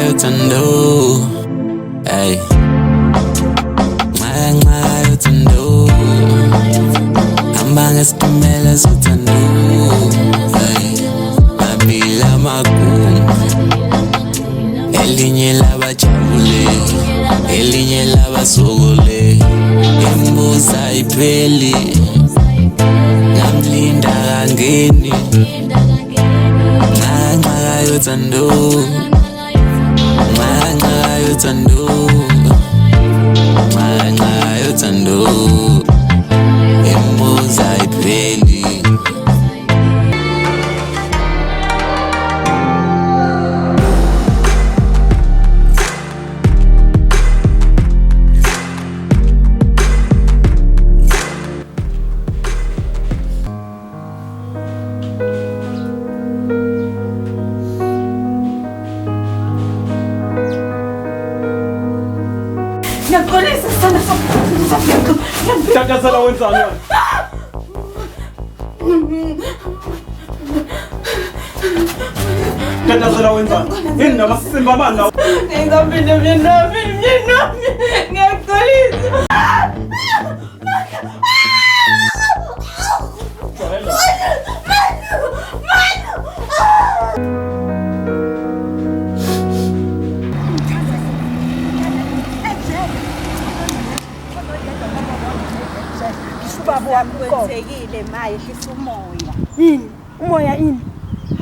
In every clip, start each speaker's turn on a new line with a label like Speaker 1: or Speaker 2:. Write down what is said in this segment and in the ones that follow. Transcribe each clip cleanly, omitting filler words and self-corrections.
Speaker 1: yothando. Hey. Nxaka nxaka yothando. Hamba ngesitimela sothando. Hey. Mabili amagumbi. Elinye labajabule, elinye labasokole. Imibuzo ayipheli. Ngamlinda kangeni. Nxaka nxaka yothando. Nxaka nxaka yothando. Nxaka nxaka yothando. Imibuzo ayipheli.
Speaker 2: Ngiyaxolisa sithanda sami.
Speaker 3: Tatazela wenzani wena? Tatazela wenzani? Yini namasimba mani lawo?
Speaker 2: Ngingaphinde mina mina ngiyaxolisa.
Speaker 4: Ubaba wami uqobo.
Speaker 5: Kwenzekile ma yehlisa umoya.
Speaker 4: Yini? Umoya ini?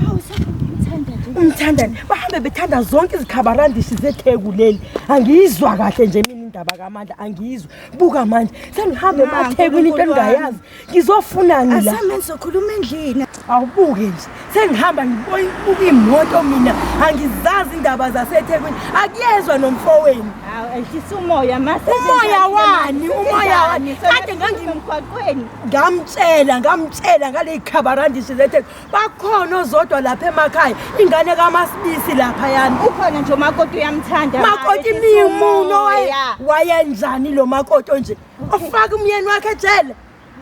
Speaker 5: Hawu sengimthanda nje.
Speaker 4: Umthanda nje. Bahambe bethanda zonke izikhabarandishi zeTheku leli. Angiyizwa kahle nje mina indaba kaMandla, angiyizwa. Buka manje, sengihambe
Speaker 5: Ma,
Speaker 4: emaThekwini into
Speaker 5: Nkulunkulu wami.
Speaker 4: engingayazi. Ngizofunani la?
Speaker 5: Asameni sokhuluma endlini.
Speaker 4: Awubuke nje. Sengihamba ngibuka imoto mina. Angizazi indaba zaseThekwini. Akuyezwa nomfowenu.
Speaker 5: Hawu ehlisa umoya ma.
Speaker 4: Umoya wani? Umoya wani? Kade
Speaker 5: emgwaqweni.
Speaker 4: Ngamtshela, ngamtshela ngale khabarandishi zeTheku. Bakhona ozodwa lapha emakhaya, ingane kaMasibisi laphayana.
Speaker 5: Ukhona nje umakoti uyamthanda. ma,
Speaker 4: Makoti
Speaker 5: ehlisa
Speaker 4: mimuno
Speaker 5: umoya.
Speaker 4: wayenjani lo makoti onje? Ofaka umyeni wakhe ejele.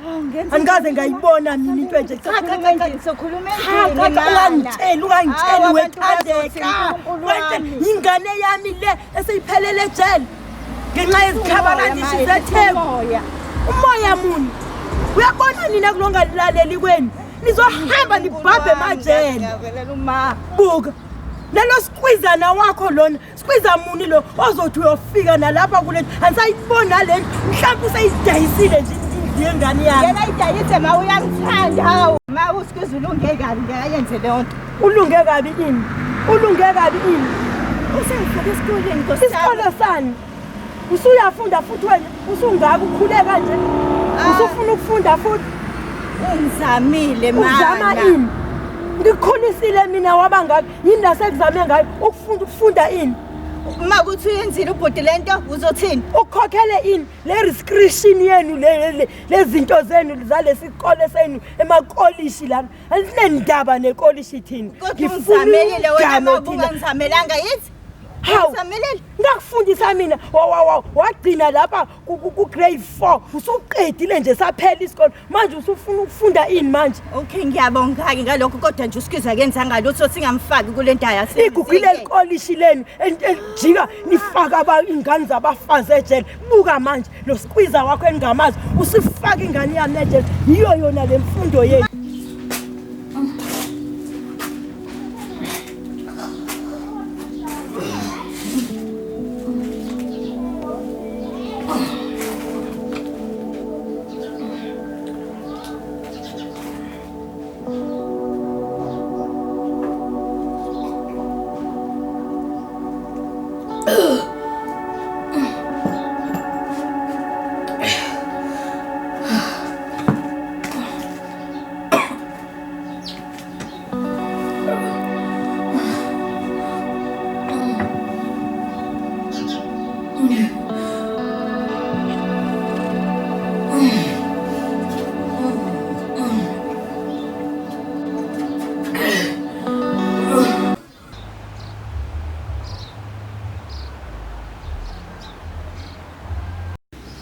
Speaker 5: Hawu, ngenza
Speaker 4: Angikaze ngayibona mina into enje. Cha cha
Speaker 5: Sokhuluma
Speaker 4: cha.
Speaker 5: endlini, sokhuluma
Speaker 4: Cha
Speaker 5: endlini,
Speaker 4: cha,
Speaker 5: mana.
Speaker 4: ungangitsheli, ungangitsheli
Speaker 5: Hawu, abantu bazothi
Speaker 4: wethandeka.
Speaker 5: uNkulunkulu
Speaker 4: Wethe
Speaker 5: wami.
Speaker 4: ingane yami le eseyiphelele ejele ngenxa yezikhabarandishi
Speaker 5: Umoya, ma,
Speaker 4: zeTheku.
Speaker 5: umoya.
Speaker 4: Umoya muni? Uyabona nina kulongalilaleli kwenu. Nizohamba nibhabhe emajele.
Speaker 5: Ngiyavelela uma.
Speaker 4: Buka. Nalo squeezana wakho lona, squeeza muni lo ozothi uyofika nalapha kule andisayiboni nale ndlu. Mhlawumbe useyidayisile nje indlu yengane yami.
Speaker 5: Yena idayise ma uyamthanda hawu. Ma usikiza ulunge kabi ngeke ayenze leyo nto.
Speaker 4: Ulunge kabi ini? Ulunge kabi ini?
Speaker 5: Usengifake esikoleni Nkosi yami.
Speaker 4: Isikolo sani? Usuyafunda futhi wena, usungaka ukhule kanje. Usufuna ukufunda futhi.
Speaker 5: Ungizamile mana.
Speaker 4: Uzama ini? Ngikukhulisile mina waba ngaka. Yini la sekuzame ngayo ukufunda ukufunda ini?
Speaker 5: Uma kuthi uyenzile ubhuti lento uzothini?
Speaker 4: Ukhokhele ini le restriction yenu le lezinto zenu zalesikole senu emakolishi lana. Asinendaba nekolishi thina.
Speaker 5: Kodwa ungizamelile wena
Speaker 4: umgano
Speaker 5: ma
Speaker 4: thina.
Speaker 5: ubungangizamelanga yithi?
Speaker 4: Hawu.
Speaker 5: Ungizamelile?
Speaker 4: Ngakufundisa mina wagcina lapha ku grade 4 usuqedile nje saphela isikole manje usufuna ukufunda ini manje?
Speaker 5: Okay ngiyabonga-ke ngalokho kodwa nje usikiza akenzanga lutho singamfaki kule ndawo yase-
Speaker 4: Igugile elikolishi lenu elijika nifaka ingane zabafazi ejele. Buka manje lo squeezer wakho engingamazi usifaka ingane yami ejele. Yiyo yona le mfundo yenu.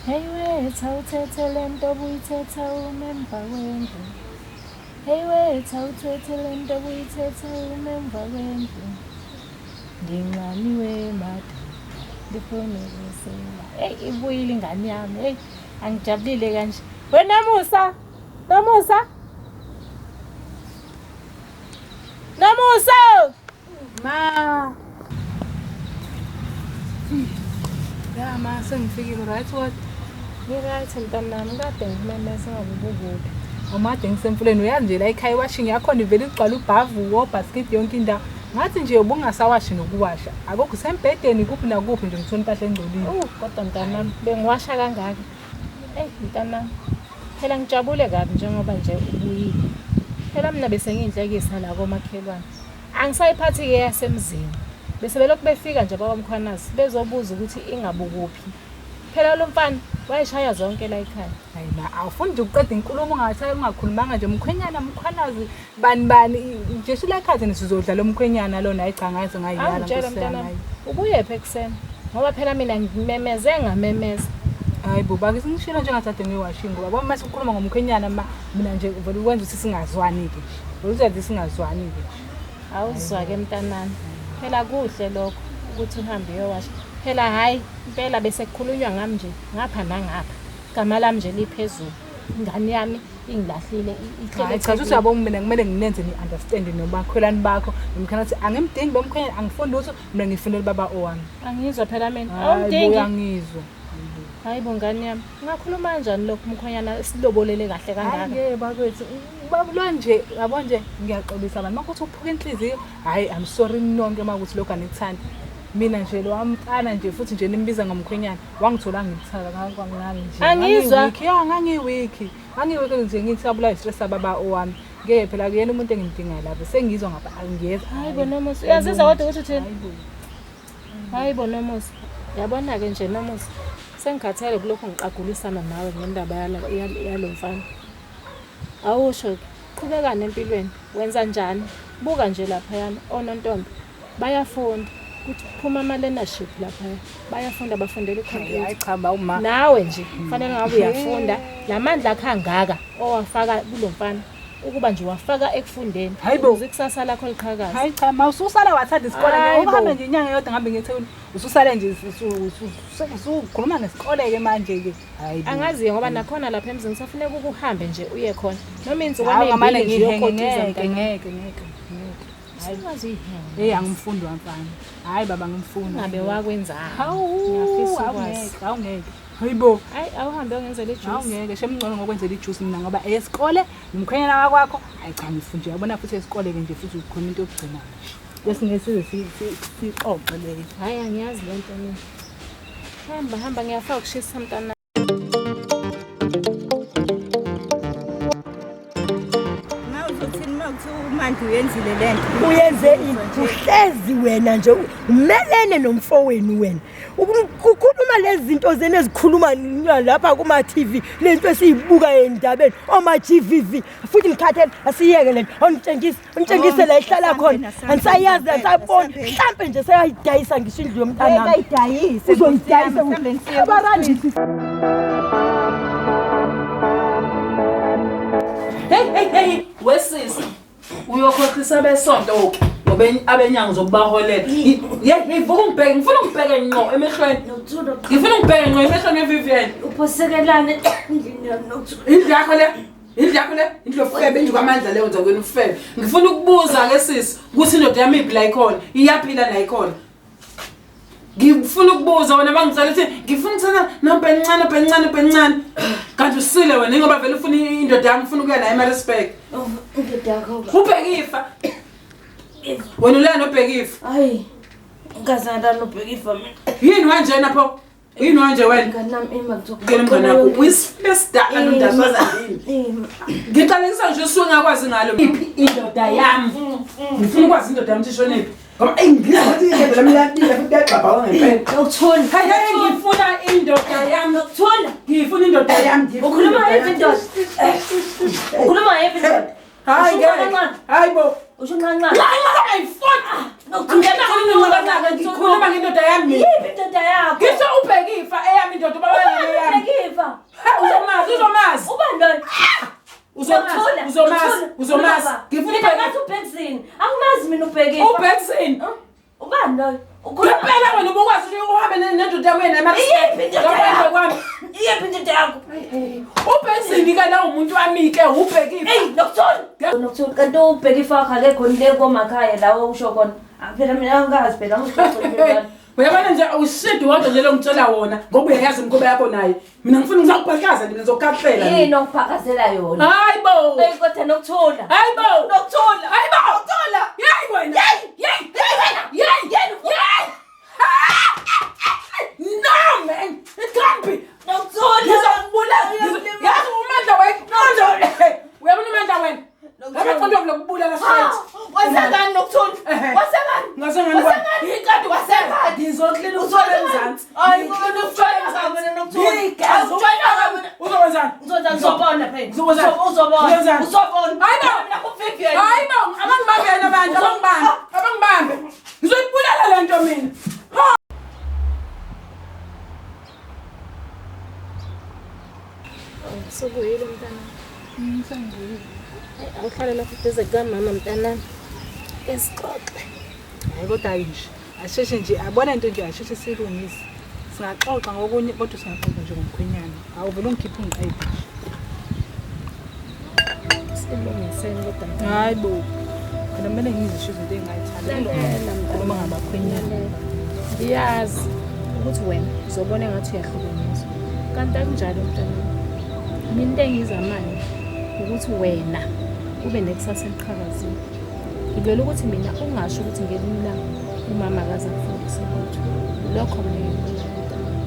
Speaker 6: Hey wethu awuthethe lento obuyithetha uma emva kwendlu. Hey wethu awuthethe lento obuyithetha uma emva kwendlu. Nginxaniwe madoda ndifuna ukusela. Eyi ibuyile ingane yami. Eyi angijabulile kanje. Wena Musa, Nomusa. Nomusa!
Speaker 2: Ma. Ya ma sengifikile right kodwa.
Speaker 6: Ngi-right mntanami, kade ngikumemeza ngabe ubukuphi.
Speaker 2: Umade ngisemfuleni uyazi nje la ekhaya iwashing yakhona ivele igcwale ubhavu wobhasikidi yonke indawo. Ngathi nje ubungasawashi nokuwasha. Akukho usembhedeni kuphi nakuphi nje ngithola impahla engcolile.
Speaker 6: Kodwa mntanami bengiwasha kangaka. Eyi mntanami, phela ngijabule kabi njengoba nje ubuyile. Phela mina bese ngiyinhlekisa la komakhelwane. Angisayiphathi-ke yasemzini. Bese belokhu befika nje bakwaMkhwanazi bezobuza ukuthi ingabukuphi. Phela lo mfana wayeshaya zonke la ekhaya.
Speaker 2: Hayi ma, awufuni nje ukuqeda inkulumo ungathi ungakhulumanga nje mkhwenyana mkhwanazi bani bani nje shila ekhaya sizodla lo mkhwenyana lona hayi cha ngaze ngayiyala
Speaker 6: Awungitshela
Speaker 2: Nkosi yami,
Speaker 6: mntanami,
Speaker 2: hayi.
Speaker 6: ubuyephi ekuseni? Ngoba phela mina ngimemeze ngamemeza.
Speaker 2: Hayi bo bake singishilo nje ngathi ade ngiwashingi ngoba yabo uma sikhuluma ngomkhwenyana ma mina nje vele ukwenza ukuthi singazwani-ke nje. Vele uzenze singazwani-ke nje.
Speaker 6: Awuzwa-ke mntanami, phela kuhle lokho ukuthi uhambe uyowasha. Phela hhayi impela bese kukhulunywa ngami nje ngapha nangapha. Igama lami nje liphezulu. Ingane yami ingilahlile ihlele
Speaker 2: Hayi cha ukuthi yabo mina kumele nginenze ni-understand nomakhelwane bakho nomkhwenyana ukuthi angimdingi lo mkhwenyana angifuni lutho mina ngifunela ubaba owami.
Speaker 6: Angizwa phela mina.
Speaker 2: Hayi bo
Speaker 6: Awumdingi.
Speaker 2: uyangizwa.
Speaker 6: Hayi bo ngane yami. Ungakhuluma kanjani lokhu umkhwenyana silobolele kahle
Speaker 2: Hayi
Speaker 6: kangaka?
Speaker 2: ngeke bakwethu baba lo nje yabo nje ngiyaxolisa abantu makuthi uphuka inhliziyo hayi I'm sorry nonke makuthi lokhu anikuthandi. Mina nje lo wamfana nje futhi nje nimbiza ngomkhwenyana wangithola ngikuthaka ngangami nje.
Speaker 6: Angizwa.
Speaker 2: Ngangiweak, ya ngangiweak. Ngangiweak nje ngithi abulawa stress baba owami. Ngeke phela kuyena umuntu engimdingayo lapho sengizwa ngapha angiyeza.
Speaker 6: Hayi bo Nomusa. Uyazizwa kodwa ukuthi uthini?
Speaker 2: Hayi bo.
Speaker 6: Hayi bo Nomusa. Yabona-ke nje Nomusa, sengikhathele kulokhu ngiqagulisana nawe ngendaba yalo mfana. Awusho-ke, qhubekani empilweni, wenza njani? Buka nje laphayana, onontombi bayafunda. Kuthi kuphuma ama-learnership laphaya. Bayafunda bafundela
Speaker 2: Hayi
Speaker 6: ikhompyutha.
Speaker 2: cha ba uma.
Speaker 6: Nawe nje kufanele ngabe uyafunda. La mandla akho angaka owafaka kulo mfana ukuba nje wafaka ekufundeni.
Speaker 2: Hayi bo.
Speaker 6: Ukuze ikusasa lakho liqhakaze.
Speaker 2: Hayi cha ma ususala wathanda isikole nje
Speaker 6: Hayi bo.
Speaker 2: uhambe nje inyanga eyodwa ngihambe ngeThekwini ususale nje usukhuluma ngesikole ke manje ke. Hayi bo.
Speaker 6: Angazi ngoba nakhona lapha emzini kusafuneka ukuhambe nje uye khona. Noma insukwana
Speaker 2: Hawu ngamane
Speaker 6: ey'mbili nje
Speaker 2: ngihenge
Speaker 6: uyokotiza
Speaker 2: ngeke
Speaker 6: mntanami.
Speaker 2: ngeke ngeke ngeke.
Speaker 6: Usungaze uyihenga.
Speaker 2: Hey angimfundi wamfana. Hayi baba ngimfundi.
Speaker 6: Ngabe wakwenzani?
Speaker 2: Hawu
Speaker 6: Ngiyafisa ukwazi.
Speaker 2: awungeke awungeke. Hayibo.
Speaker 6: Hayi awuhambe uyongenzela ijuice.
Speaker 2: Awungeke shemngcono ngokwenzela ijuice mina ngoba eyesikole nomkhwenyana wakwakho hayi cha ngifunje yabona futhi esikole ke nje futhi ukhuluma into yokugcina nje. Bese size sixoxe leyo.
Speaker 6: Hayi angiyazi le nto mina. Hamba hamba ngiyafaka ukushisa mntanami.
Speaker 5: Ma uzothini uma kuthiwa uMandla uyenzile le nto?
Speaker 4: Uyenze ini? Uhlezi wena nje umelene nomfowenu wena. Ukukhuluma lezi zinto zenu ezikhuluma lapha kuma-TV lento esiyibuka endabeni oma-GVV futhi ngikhathele asiyeke lento awungitshengise ungitshengise la ihlala khona angisayazi angisayiboni mhlampe nje seyayidayisa ngisho indlu yomntanami
Speaker 5: Ayidayise.
Speaker 4: uzoyidayisa abarandisi.
Speaker 7: Hey hey hey wesisi uyokhohlisa besonto ke ngoba abenyango zokubaholela. Hey hey vuka ungibheke ngifuna ungibheke ngqo emehlweni. Ngifuna ungibheke ngqo emehlweni eVivian.
Speaker 8: Uphosekelane endlini yami Nokuthula.
Speaker 7: Indlu yakho le indlu yakho le indlu yofebe indlu kwamandla leyo nje kwena ufebe. Ngifuna ukubuza ke sisi ukuthi indoda yami iphi la ikhona iyaphila la ikhona. Ngifuna ukubuza wena bangicela ukuthi ngifuna ukuthanda nompe encane encane encane. Kanti usile wena ngoba vele ufuna indoda yami ufuna ukuya naye eMaritzburg.
Speaker 8: Indoda yakho ba.
Speaker 7: Ubhekifa. Wena ulala nobhekifa.
Speaker 8: Hayi. Ngazana nobhekifa mina.
Speaker 7: Yini wanjena pho? Yini wanje wena?
Speaker 8: Ngani nami ima
Speaker 7: Ngena mngani wakho uyisifesdala nomdaswaza yini? Ngiqalekisa nje usuke ngakwazi ngalo. Iphi indoda yami? Ngifuna ukwazi indoda yami ukuthi ishonephi. Ngoba eyi ngizwa ukuthi indoda yami iyabila futhi iyagxabha ngempela.
Speaker 8: Nokuthula.
Speaker 7: Hey hey ngifuna indoda yami.
Speaker 8: Nokuthula.
Speaker 7: Ngifuna indoda yami. Ngifuna
Speaker 8: Ukhuluma
Speaker 7: indoda
Speaker 8: yiphi
Speaker 7: yami.
Speaker 8: indoda? Ukhuluma yiphi indoda?
Speaker 7: Hayi
Speaker 8: Usho
Speaker 7: ngeke.
Speaker 8: nqanqane.
Speaker 7: Hayi bo.
Speaker 8: Usho nqanqane.
Speaker 7: Nokuthula. Ngikhuluma ngendoda yami mina.
Speaker 8: Yiphi indoda yakho?
Speaker 7: Ngisho ubhekifa eyami indoda ubaba yami.
Speaker 8: Ubhekifa.
Speaker 7: Uzomazi uzomazi.
Speaker 8: Ubani lona?
Speaker 7: Uzomazi uzomazi uzomazi. Ngifuna
Speaker 8: Mina
Speaker 7: ubhekifa.
Speaker 8: ngathi uBhekzini. Angimazi mina uBhekifa.
Speaker 7: uBhekzini.
Speaker 8: Ubani loyo? Ukhuluma
Speaker 7: Ngempela wena ubukwazi ukuthi uhambe nendoda yami uye naye
Speaker 8: Iyiphi indoda
Speaker 7: Ngaphandle
Speaker 8: yakho?
Speaker 7: kwami.
Speaker 8: Iyiphi indoda yakho?
Speaker 7: Ubhenzini ke la umuntu wami-ke ubhekile.
Speaker 8: Eyi, Nokuthula. Nokuthula kanti ubheka ifakha akekho le komakhaya la okusho khona. Ah, phela mina angazi phela angixoxe.
Speaker 7: Uyabona nje ushidi wodwa nje lo ngitshela wona ngoba uyayazi imikhuba yakho naye. Mina ngifuna ngizakubhakaza nje ngizokukahlela.
Speaker 8: Yini ongiphakazela yona?
Speaker 7: Hayi bo.
Speaker 8: Eyi kodwa Nokuthula.
Speaker 7: Hayi bo.
Speaker 8: Nokuthula.
Speaker 7: Hayi bo.
Speaker 8: Nokuthula.
Speaker 7: Yeyi wena.
Speaker 8: Yeyi.
Speaker 7: Yeyi.
Speaker 8: Yeyi wena.
Speaker 7: Yeyi.
Speaker 8: Yini
Speaker 7: Yeyi. No man, it can't be.
Speaker 8: Nokuthula.
Speaker 7: Ngizokubulala. Yazi uMandla wena. Mandla. Uyabona uMandla wena? Ngabe qonde lokubulala straight.
Speaker 8: Wasengani Nokuthula?
Speaker 7: Ehhe.
Speaker 8: Wasengani?
Speaker 7: Ngasengani
Speaker 8: Wasengani?
Speaker 7: Ikade
Speaker 8: Wasengani?
Speaker 7: Ngizoklina uthola emzansi.
Speaker 8: Hayi,
Speaker 7: Ngiklina uthola emzansi.
Speaker 8: mina Nokuthula.
Speaker 7: Ngigazi
Speaker 8: Awujwayelanga mina.
Speaker 7: Uzokwenzani?
Speaker 8: Uzozani uzobona phela.
Speaker 7: Uzokwenzani?
Speaker 8: Uzobona.
Speaker 7: Uzokwenzani?
Speaker 8: Uzobona.
Speaker 7: Hayi bo.
Speaker 8: Mina kuvivian.
Speaker 7: Hayi bo, abangibambe yena abantu, abangibambe. Abangibambe. Ngizoyibulala le nto mina. Ha!
Speaker 6: Usubuyile mntanami. Awuhlale lapho eduze kukamama mntanami. Esixoxe.
Speaker 2: Hayi kodwa hayi nje asheshe nje abona into nje asheshe siyilungise. Singaxoxa ngokunye kodwa singaxoxa nje ngomkhwenyana. Awuvele ungikhiphe ungiqede nje.
Speaker 6: Silungiseni kodwa mntanami.
Speaker 2: Hayi bo. Phela kumele ngizisho izinto engingayithandi.
Speaker 6: Lalela
Speaker 2: Khuluma
Speaker 6: mntanami.
Speaker 2: ngabakhwenyana.
Speaker 6: Ngiyazi ukuthi wena uzobona engathi uyahlukunyezwa. Kanti akunjalo mntanami. Mina into engiyizamayo ukuthi wena ube nekusasa eliqhakazile. Ngilwela ukuthi mina ungasho ukuthi ngelinye ilanga umama akaze akufundise lutho. Lokho mina ngikubona mntanami.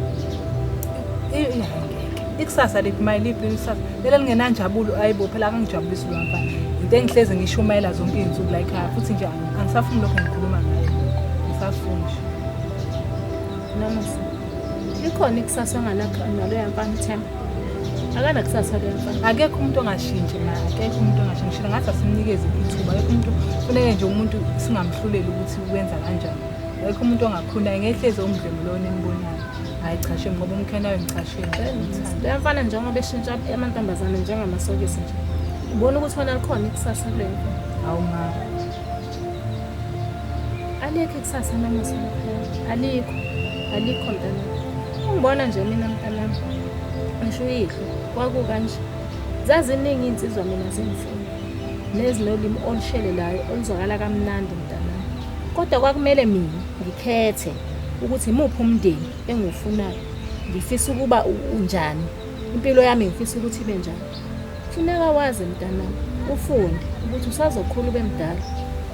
Speaker 2: Ngeke. Ikusasa liphi maye liphi ikusasa? Lelo lingenanjabulo ayibo phela akangijabulisi lo mfana. Into engihlezi ngishumayela zonke izinsuku la ekhaya futhi nje angisafuni lokho ngikhuluma ngayo. Angisafuni nje.
Speaker 6: Namusa. Likhona ikusasa ongalakho naloya mfana uThemba. Akanakusasa loya mfana.
Speaker 2: Akekho umuntu ongashintshi ma, akekho umuntu ongashintshi. Ngathi asimnikeze ithuba. Akekho umuntu kufuneke nje umuntu singamhluleli ukuthi wenza kanjani. Akekho umuntu ongakhona ngehlezi umdlemu lona enibonayo. Hayi cha shem ngoba umkhwenyana ngichasheni.
Speaker 6: Loya mfana njengoba eshintsha amantombazane njengamasokisi nje. Ubona ukuthi wena likhona ikusasa kuloya mfana.
Speaker 2: Hawu ma.
Speaker 6: Alikho ikusasa namusa laphaya. Alikho. Alikho mntanami. Ungibona nje mina mntanami. Ngisho uyihlo kwakukanje. Zaziningi iy'nsizwa mina zingifuna. Nezinolimi olushelelayo oluzwakala kamnandi mntanami. Kodwa kwakumele mina ngikhethe ukuthi imuphi umndeni engiwufunayo. Ngifisa ukuba unjani. Impilo yami ngifisa ukuthi ibe njani. Kufuneka wazi mntanami, ufunde ukuthi usazokhula ube mdala.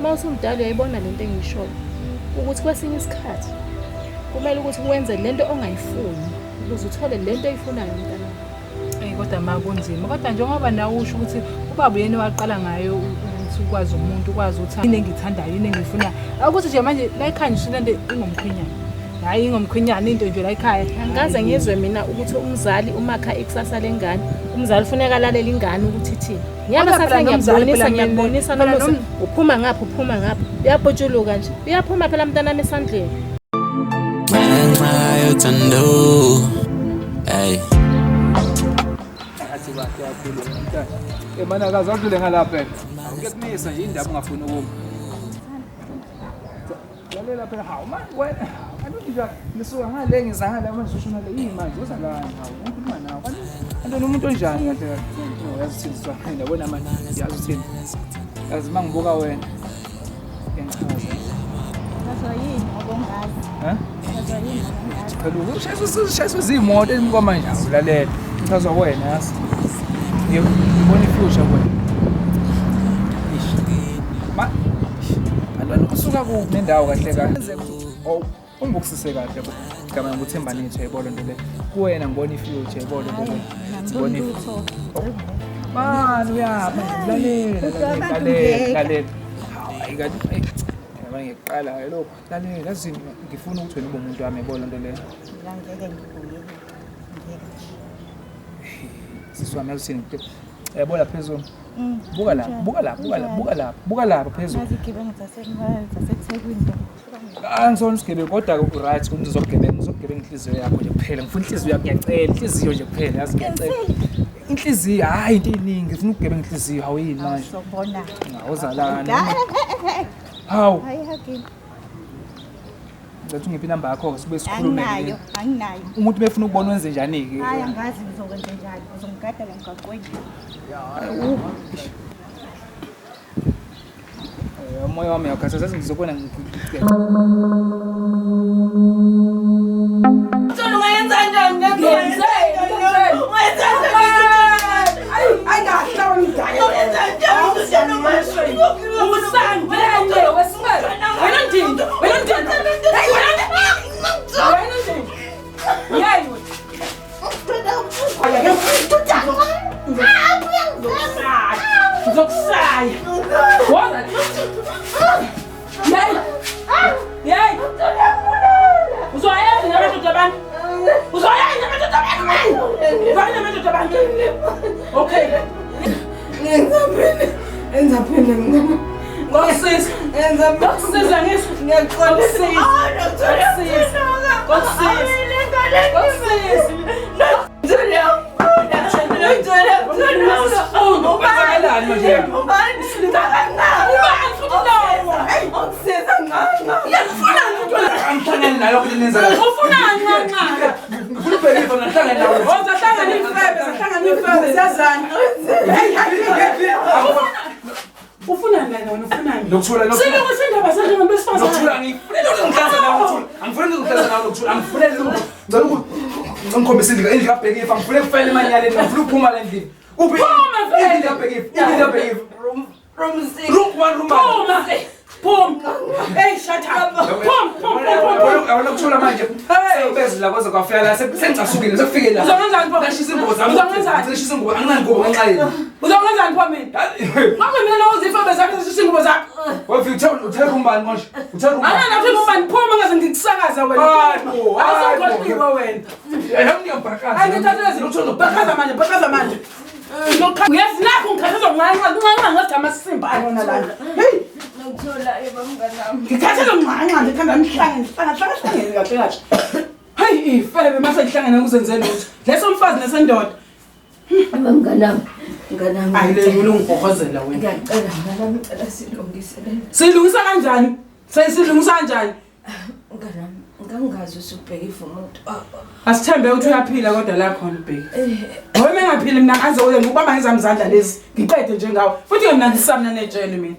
Speaker 6: Uma usumdala uyayibona lento engiyishoyo. Ukuthi kwesinye isikhathi kumele ukuthi wenze lento ongayifuni ukuze uthole lento oyifunayo mntanami.
Speaker 2: Eyi kodwa ma kunzima. Kodwa njengoba nawe usho ukuthi ubaba uyena waqala ngayo ukuthi ukwazi umuntu ukwazi ukuthi yini engiyithandayo yini engiyifunayo. Akuthi nje manje la ekhaya nje lento ingomkhwenyana. Hayi ingomkhwenyana into nje la ekhaya.
Speaker 6: Angikaze ngizwe mina ukuthi umzali umakha ikusasa lengane, umzali ufuneka alalele ingane ukuthi ithini. Ngiyabe
Speaker 2: Kodwa
Speaker 6: sathe
Speaker 2: phela nomzali
Speaker 6: ngiyakubonisa
Speaker 2: phela
Speaker 6: ngiyakubonisa
Speaker 2: phela
Speaker 6: nomusa uphuma ngapha uphuma ngapha. Uyabhotshuluka nje. Uyaphuma phela mntanami esandleni.
Speaker 1: Ngenxa yothando. Hey.
Speaker 9: Athi kahle kakhulu mntana. Eh mana akaze adlule ngalapha. Awuke kumisa nje indaba ungafuni ukuma. Lalela phela hawu man wena. Kanti nje ngisuka ngale ngiza ngale manje ushona le yini manje uza la hawu ngikhuluma nawe. Kanti wena umuntu onjani kahle kahle? Yazi uthini swa yabona manje yazi uthini. Yazi mangibuka wena. Ngichaza.
Speaker 5: Ngazwa yini obongazi?
Speaker 9: Ha?
Speaker 5: Ngazwa yini obongazi?
Speaker 9: Phela ushayiswe zimoto emva manje awulalela. Ngichazwa wena yazi. Ngibona ifuture kuwena. Ish. Ma Antwana usuka kuphi nendawo kahle kahle? Oh, ungibukusise kahle bo. Igama nguThemba Nitho yebo nto le. Kuwena ngibona ifuture yebo nto le. Ngibona
Speaker 5: Lutho.
Speaker 9: Man uyapha lalela lalela lalela. Hawu ayi kanti ayi. Yabona ngiqala lokho. Lalela yazi ngifuna ukuthi wena ube umuntu wami yebo nto le.
Speaker 5: Mina ngeke ngibuyele. Ngeke.
Speaker 9: Sisi wami yazi uthini? Yabo la phezulu. Buka la, buka la, buka la, buka la, buka la phezulu.
Speaker 5: Nazi igebengu zaseThekwini.
Speaker 9: Angisona isigebengu kodwa right ukuthi ngizokugebenga, ngizokugebenga inhliziyo yakho nje kuphela. Ngifuna inhliziyo yakho ngiyacela, inhliziyo nje kuphela yazi ngiyacela. Inhliziyo hayi into eyiningi, ngifuna ukugebenga inhliziyo hawu yini manje?
Speaker 5: Awuzobona.
Speaker 9: Awuzalana. Hawu,
Speaker 5: Hayi hakini.
Speaker 9: Ngicela ungiphe inamba yakho-ke sibuye sikhulume.
Speaker 5: Anginayo, anginayo.
Speaker 9: Umuntu befuna ukubona wenze njani-ke?
Speaker 5: Hayi angazi ngizokwenza njani. Uzongigada la emgaqweni.
Speaker 9: Umoya wami uyawukhathaza ngizobona.
Speaker 7: Ngizokusaya. Woza. Yeyi. Yeyi. Uzoyenza namadoda abantu. Uzoyenza namadoda abantu. Uzoyenza namadoda abantu. Okay.
Speaker 4: Enzaphinde mngani.
Speaker 7: Ngokusiza. Ngokusiza ngisho.
Speaker 4: Ngiyaxolisa.
Speaker 7: Ngokusiza. Ngokusiza. Ngokusiza.
Speaker 9: Kwenzakalani manje? Angihlangani nayo lokho nenza la.
Speaker 7: Ufunani ncanca?
Speaker 9: Ngifuna ubheke ifa ngihlangane nawe.
Speaker 7: Wozahlangana ifebe, zahlangana ifebe, siyazana. Ufunani lana wena ufunani?
Speaker 9: Nokuthula nokuthula.
Speaker 7: Silungisa indaba zethu ngoba besifazane.
Speaker 9: Nokuthula ngifuna lutho ngihlanza nawe nokuthula. Angifuni lutho ngihlanza nawe nokuthula. Angifuni lutho. Ngicela ukuthi ngikhombise indlu indlu kabheke ifa. Ngifuna ukufela emanyaleni. Ngifuna ukuphuma la endlini. Uphi?
Speaker 7: Phuma vele.
Speaker 9: Indlu kabheke ifa. Indlu kabheke ifa.
Speaker 4: Room 6.
Speaker 9: Room 1 room 1.
Speaker 7: Phuma. Phuma. Hey, shut up. Phuma, phuma, phuma.
Speaker 9: Yabona ukuthula manje. Sebezi la kwaze kwafika la sengicasukile sekufike la.
Speaker 7: Uzongenzani pho?
Speaker 9: Ngashisa ingubo zami.
Speaker 7: Uzongenzani?
Speaker 9: Ngishisa ingubo anginangubo ngenxa yenu.
Speaker 7: Uzongenzani pho mina? Ngabe mina lo uzifebe zakhe zishisa ingubo zakhe.
Speaker 9: Wafika uthe uthe room bani manje? Uthe room bani?
Speaker 7: Angana futhi ubani phuma ngaze ngikusakaza wena.
Speaker 9: Hayi bo, hayi bo.
Speaker 7: Awusukhohliwe wena.
Speaker 9: Yami ngiyabhakaza.
Speaker 7: Hayi ngithathe lezi. Bhakaza manje, bhakaza manje. Uyazi nakho ngikhathazwa nganxa nganxa ngathi amasimba ayona lana. Hey,
Speaker 4: Nokuthula yebo mnganami.
Speaker 7: ngikhathazwa nganxa nje khanda nihlangene hlanga hlanga hlangene kahle kahle. Hey, ifebe mase ihlangene kuzenze lutho. Leso mfazi nesendoda.
Speaker 4: Yebo mnganami. Mnganami.
Speaker 7: Hayi le ngifuna ungibhozela wena.
Speaker 4: Ngiyacela mnganami ngicela silungise le.
Speaker 7: Silungisa kanjani? Sesilungisa kanjani?
Speaker 4: Mnganami ngangingazi usubheke ifa umuntu.
Speaker 7: Asithembe ukuthi uyaphila kodwa la khona ubheki. Ngoba mengaphili mina ngaze uye ngikubamba ngezami izandla lezi ngiqede njengawe. Futhi ke mina ngisaba mina nejele mina.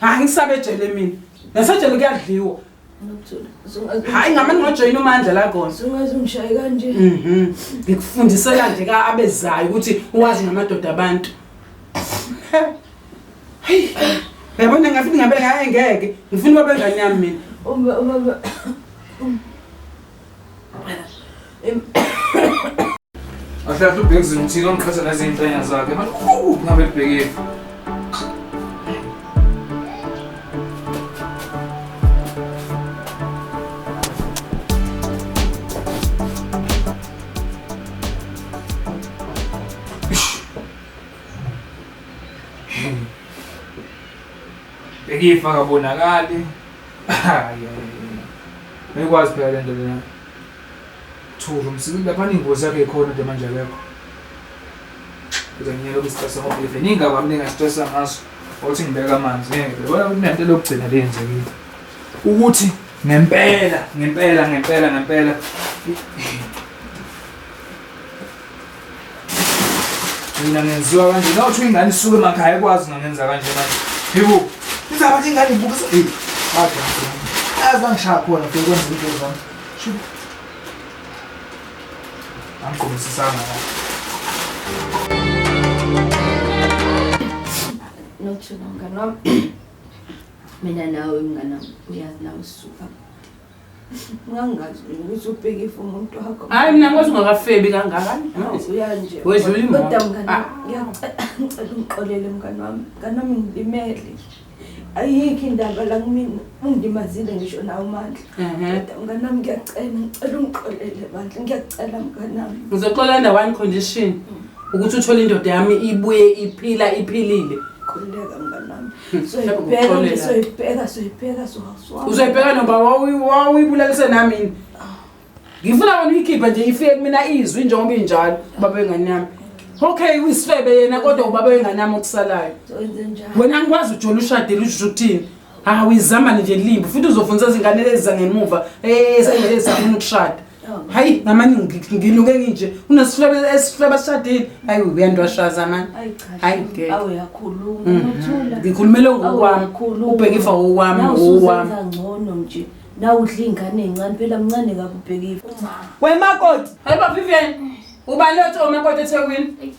Speaker 7: Hayi ngisabe ejele mina. Nasejele kuyadliwa.
Speaker 4: Nokuthula.
Speaker 7: Hayi ngamane ngojoyina uMandla la khona.
Speaker 4: Sungaze ungishaye kanje.
Speaker 7: Ngikufundisela nje ka abezayo ukuthi uwazi ngamadoda abantu. Hey. Uyabona ngafika ngabe hayi ngeke. Ngifuna ube ngani yami mina.
Speaker 4: Uma
Speaker 9: Ahle ubheke izinto ongiqhatha nezintanya zakhe. Manje ngabe ubheke. Bheke ifa kabonakali. Hayi. Ngikwazi phela lento lena. Two rooms lapha ingozi yakhe ikhona nje manje akekho. Kuze ngiyeke ukustressa ngoba even ingaba mina ngastressa ngaso othi ngibeka amanzi ngeke. Yabona kunento lokugcina leyenzekile. Ukuthi ngempela ngempela ngempela ngempela mina ngenziwa kanje nawuthi ingane isuke emakhaya ikwazi ngangenza kanje manje. Yebo. Izaba ukuthi ingane ibukisa hey. Kodwa azi angishaya khona fike kwenza into zami. Shubu. Angigqomisisanga la.
Speaker 4: Nokuthula mngani wami. Mina nawe mngani wami uyazi nawe sisuka. Ngangazi ukuthi ubheke ifa umuntu wakho.
Speaker 7: Hayi mina ngikwazi ungakafebi kangaka.
Speaker 4: Uyanje.
Speaker 7: Wedlula imoto.
Speaker 4: Kodwa mngani wami ngiyacela ngicela ungixolele mngani wami. Mngani wami ngilimele. Ayikho indaba la kumina ungilimazile ngisho nawe uMandla. Kodwa mngani wami ngiyacela ngicela ungixolele bandla ngiyacela mngani wami.
Speaker 7: Ngizoxola under one condition ukuthi uthole indoda yami ibuye iphila iphilile.
Speaker 4: Khululeka mngani wami.
Speaker 7: Mhlawumbe
Speaker 4: Soyibheka nje
Speaker 7: ngikuxolela.
Speaker 4: soyibheka soyibheka sohaswa.
Speaker 7: Uzoyibheka noma wawuyibulalise nami yini? Ngifuna wena uyikhiphe nje ifike kumina izwi njengoba injalo baba wengane yami. Okay uyisifebe yena kodwa ubaba wengane yami okusalayo.
Speaker 4: Wenze njani?
Speaker 7: Wena angikwazi ujola ushadile usho ukuthini? Hawu izamane nje limbi futhi uzofundisa izingane lezi zangemuva ezafuna ukushada. Hayi ngamani ngiluke nginje unesiflebe esiflebe sishadile. Hayi uyandwashaza mani.
Speaker 8: Ayi cha.
Speaker 7: Hayi ngeke.
Speaker 8: Awu uyakhuluma
Speaker 7: Mhm.
Speaker 8: Nokuthula.
Speaker 7: Ngikhulumele ngokwami. Ubheka ifa okwami
Speaker 8: Nawe
Speaker 7: owami.
Speaker 8: usuzenza ngcono nje. Nawe udla ingane encane phela mncane kabi ubheka ifa.
Speaker 4: Wemakoti.
Speaker 7: Hayi ba Vivian. Ubani lotho umakoti eThekwini?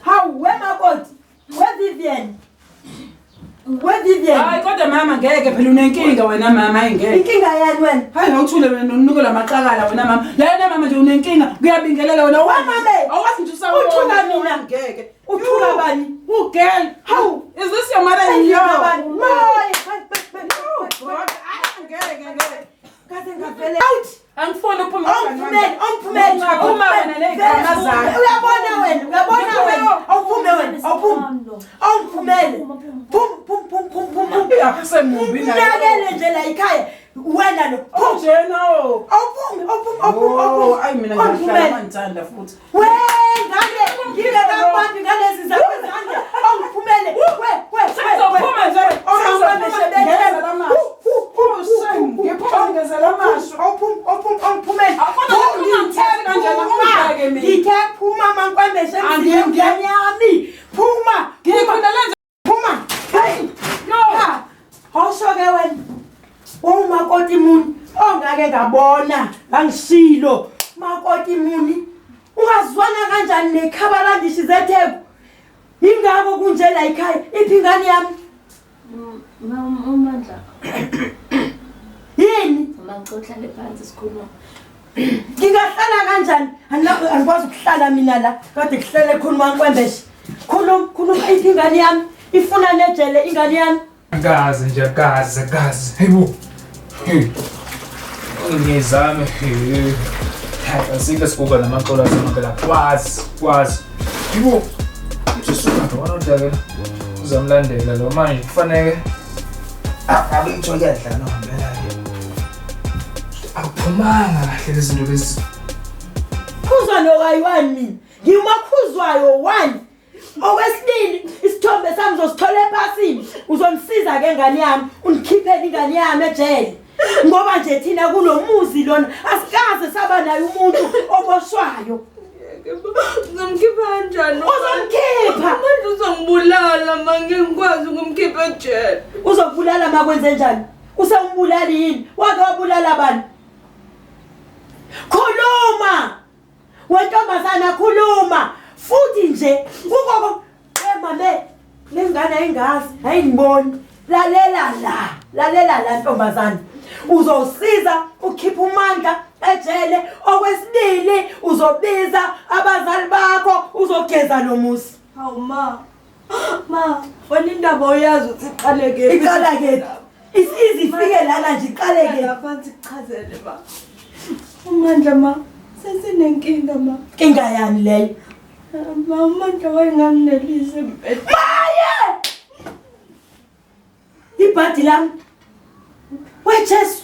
Speaker 4: Hawu wemakoti. We Vivian. We Vivian.
Speaker 7: Hayi kodwa mama ngeke phela unenkinga wena mama hayi ngeke.
Speaker 4: Inkinga yani wena?
Speaker 7: Hayi ngawuthule wena nonuko lamaqakala wena mama. La mama nje unenkinga kuyabingelela wena.
Speaker 4: Wemame.
Speaker 7: Awazi nje usawona.
Speaker 4: Uthuka mina.
Speaker 7: Ngeke.
Speaker 4: Uthuka bani?
Speaker 7: U girl.
Speaker 4: Hawu.
Speaker 7: Is this your mother in law?
Speaker 4: Bani? Maye.
Speaker 7: Ngeke ngeke.
Speaker 4: Kaze ngavele. Out.
Speaker 7: Angifuni ukuphuma.
Speaker 4: Awuphumele, awuphumele.
Speaker 7: Ungaphuma wena nezigama zakho.
Speaker 4: Uyabona wena, uyabona wena. Awuphume wena, awuphume. Awuphumele. Phum phum phum phum phum phum.
Speaker 7: Yasemubi nayo.
Speaker 4: Unakele nje la ekhaya. Wena lo. Phum.
Speaker 7: Njena o.
Speaker 4: Awuphume, awuphume, awuphume, awuphume.
Speaker 7: Ayi mina ngiyahlala mangithanda futhi.
Speaker 4: We ngane, ngingakabambi ngalezi zakho izandla. Awuphumele. We we.
Speaker 7: Sengizophuma nje.
Speaker 4: Awuphumele.
Speaker 7: Ngiphuma ngezela amasho.
Speaker 4: Awuphum, awuphum, awuphumele.
Speaker 7: Akona ungangitheli kanjena ungibheke mina.
Speaker 4: Ngithe phuma mankwembeshe emzimbeni yami. Phuma.
Speaker 7: Ngikhona lenze.
Speaker 4: Phuma. Hey.
Speaker 7: No.
Speaker 4: Awusho ke wena. Umakoti muni ongake ngabona ngangishilo. Makoti muni ungazwana kanjani nekhabalandishi zeTheku? Ingakho kunje la ekhaya. Iphi ingane yami?
Speaker 6: Mama uMandla.
Speaker 4: Yini?
Speaker 6: Mama ngicela uhlale phansi sikhuluma.
Speaker 4: Ngingahlala kanjani? Angikwazi ukuhlala mina la. Kade kuhlele khona uMankwembeshe. Khuluma, khuluma iphi ingane yami? Ifuna nejele ingane yami.
Speaker 9: Gazi nje gazi gazi. Hayibo. Hey. Ngizame. Hayi asikho sikuba namaxolo asemangela. Kwazi, kwazi. Hayibo. Ususuka wona udakela. Uzamlandela lo manje kufanele akabe ngitho kuyadlala ngempela ke. Akuphumanga kahle lezi zinto lezi.
Speaker 4: Khuzwa nokayi-one mina. Ngiwumakhuzwayo one. Okwesibili isithombe sami uzosithola ephasini. Uzongisiza ke ngane yami, ungikhiphele ingane yami ejele. Ngoba nje thina kulomuzi lona asikaze saba naye umuntu oboshwayo.
Speaker 8: Ngizomkhipha kanjani?
Speaker 4: Uzomkhipha.
Speaker 8: Manje uzongibulala ma ngingikwazi ukumkhipha ejele.
Speaker 4: Uzokubulala makwenze njani? Usewumbulali yini? Wake wabulala bani? Khuluma. Wentombazana khuluma. Futhi nje kukho mame lengane ayingazi ayingiboni. Lalela la, lalela la ntombazana. Uzosiza ukhipha uMandla ejele. Okwesibili uzobiza abazali bakho uzogeza lo muzi.
Speaker 8: Hawu ma. Ma, wena indaba uyazi ukuthi iqale kephi?
Speaker 4: Iqala kephi? Izifike lana nje iqale kephi?
Speaker 8: Laphansi kuchazele ma. uMandla ma, sesinenkinga ma.
Speaker 4: Inkinga yani leyo?
Speaker 8: Ma, uMandla wayenganginelisi embhedeni.
Speaker 4: Maye! Ibhadi lami. We Jesu.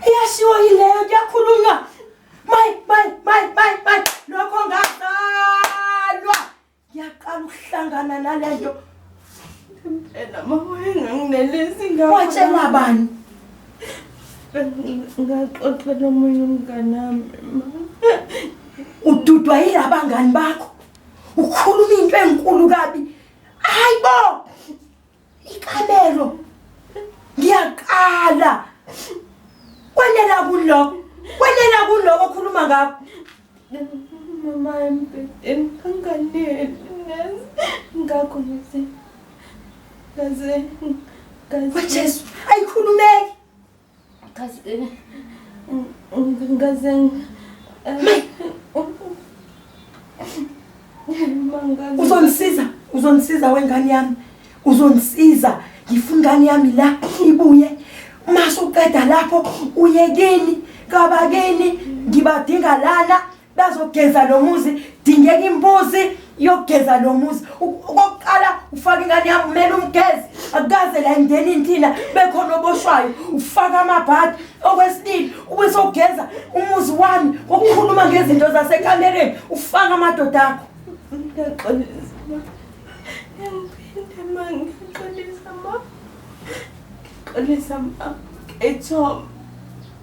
Speaker 4: Iyashiwo yileyo kuyakhulunywa. Maye, maye, maye, maye, maye. Lokho ngazalwa. Ngiyaqala ukuhlangana nalento.
Speaker 8: Impela ma wayenganginelisi ngakho.
Speaker 4: Watshela bani?
Speaker 8: Ngaxoxa nomunye umngane wami ma.
Speaker 4: Ududwa yilabangani bakho. Ukhuluma into enkulu kabi. Hayibo! Ikamelo. Ngiyaqala. Kwenela kuloko. Kwenela kuloko okhuluma ngakho.
Speaker 8: Mama embhedeni anganeli neze. Ngakho ngize. Ngaze ngaze.
Speaker 4: Jesu, ayikhulumeki.
Speaker 8: Ngaze ngaze
Speaker 4: Uzongisiza, uzongisiza wengane yami. Uzongisiza. Ngifuna ingane yami la ibuye. Mase uqeda lapho uye kini, kabakini, ngibadinga lana bazogeza lo muzi, dingeka imbuzi yokugeza lo muzi. Okokuqala ufaka ingane yami kumele umgeze. Akukaze la emndenini thina bekhona oboshwayo, ufaka amabhadi. Okwesibili ube sogeza umuzi wami ngokukhuluma ngezinto zasekamereni, ufaka amadoda akho.
Speaker 8: Ngiyaxolisa ma. Ngiyaphinde ma, ngiyaxolisa ma.
Speaker 10: Ngiyaxolisa ma. Ngiyayithoba.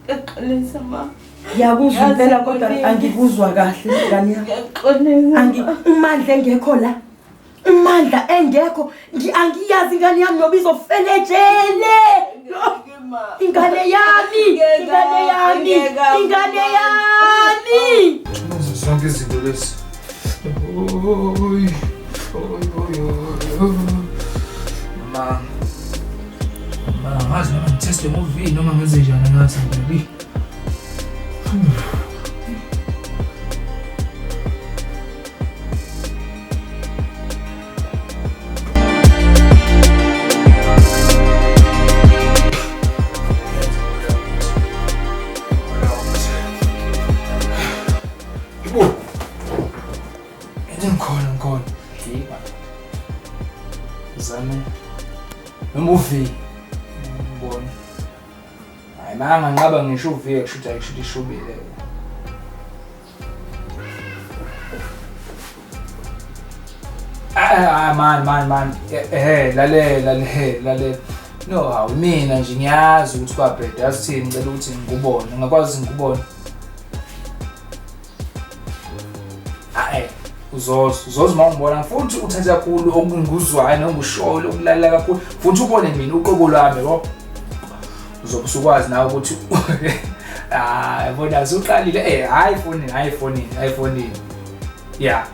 Speaker 10: Ngiyaxolisa ma.
Speaker 4: Ngiyakuzwa impela kodwa angikuzwa kahle ngane yami.
Speaker 10: Ngiyaxolisa.
Speaker 4: Angi uMandla engekho la. Umandla engekho angiyazi ingane yami noba izofela ejele. Ingane yami, ingane yami, ingane yami.
Speaker 9: Zonke izinto lezi. Oy, oy, oy, oy. Ma. Ma, ngazi noma ngitheste ngo-V noma ngenze njani ngazi nje. Ngikhona. Zame. Noma uV. Ngibona. Hayi manganqaba ngisho uV kusho ukuthi ayikusho ishubile. Ah man. Lalela. No, hawu mina nje ngiyazi ukuthi kwabheda. Yazi thini ngicela ukuthi ngikubone. Ngingakwazi ngikubone. Uzoza uma ungibona futhi uthathe kakhulu okunguzwayo nongushoyo okulalela kakhulu futhi ubone mina uqobo lwami yabo. Uzobe usukwazi nawe ukuthi yabona usuqalile hayi fonini. Yeah.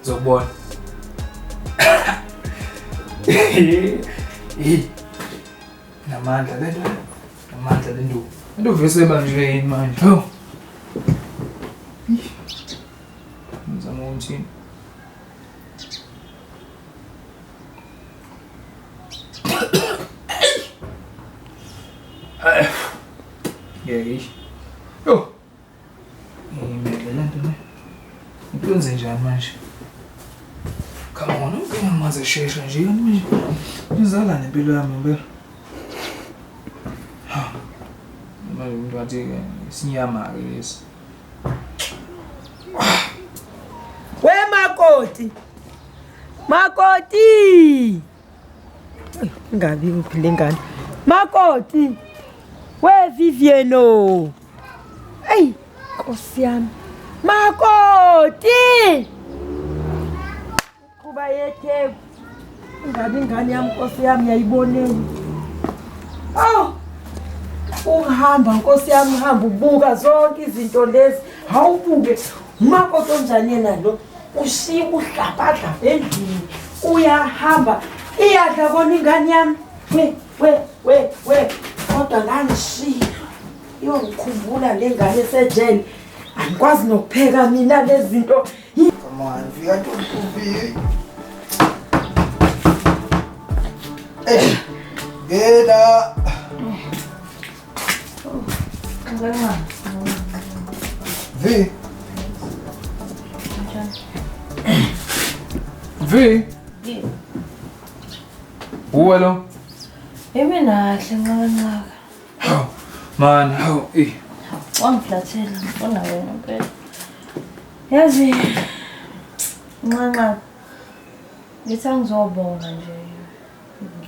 Speaker 9: Uzobona. Namandla lento. Namandla lento. Into vese manje yini manje? Hawu. Ngizama ukuthini? Ngeke. Yo. Ngimele lento ne. Ngikwenze njani manje? Come on, ungamaze shesha nje manje. Ngizala nempilo yami impela. Ha. Manje umuntu athi isinyama ke lesi.
Speaker 4: We makoti. Makoti. Ingabi kuphi lengane? Makoti. We Viviano. Ey, Nkosi yami. Makoti. Kuba yetheku. Ingabi ingane yami Nkosi yami yayiboneni. Oh. Uhamba Nkosi yami uhamba ubuka zonke izinto lezi. Hawubuke umakoti onjani yena lo? Ushiya uhlabadla endlini. Uyahamba iyadla kona ingane yami. We we we kodwa ngangishiya. Iyongikhumbula le ngane esejele. Angikwazi nokupheka mina lezi zinto.
Speaker 9: Come on, fika ntombi. Ngena. V. V. Uwe lo?
Speaker 8: Mina kahle nqaka.
Speaker 9: Hawu man, hawu eh.
Speaker 8: Wangiflathela ngifuna wena impela. Yazi nqanqa. Ngithi angizobonga nje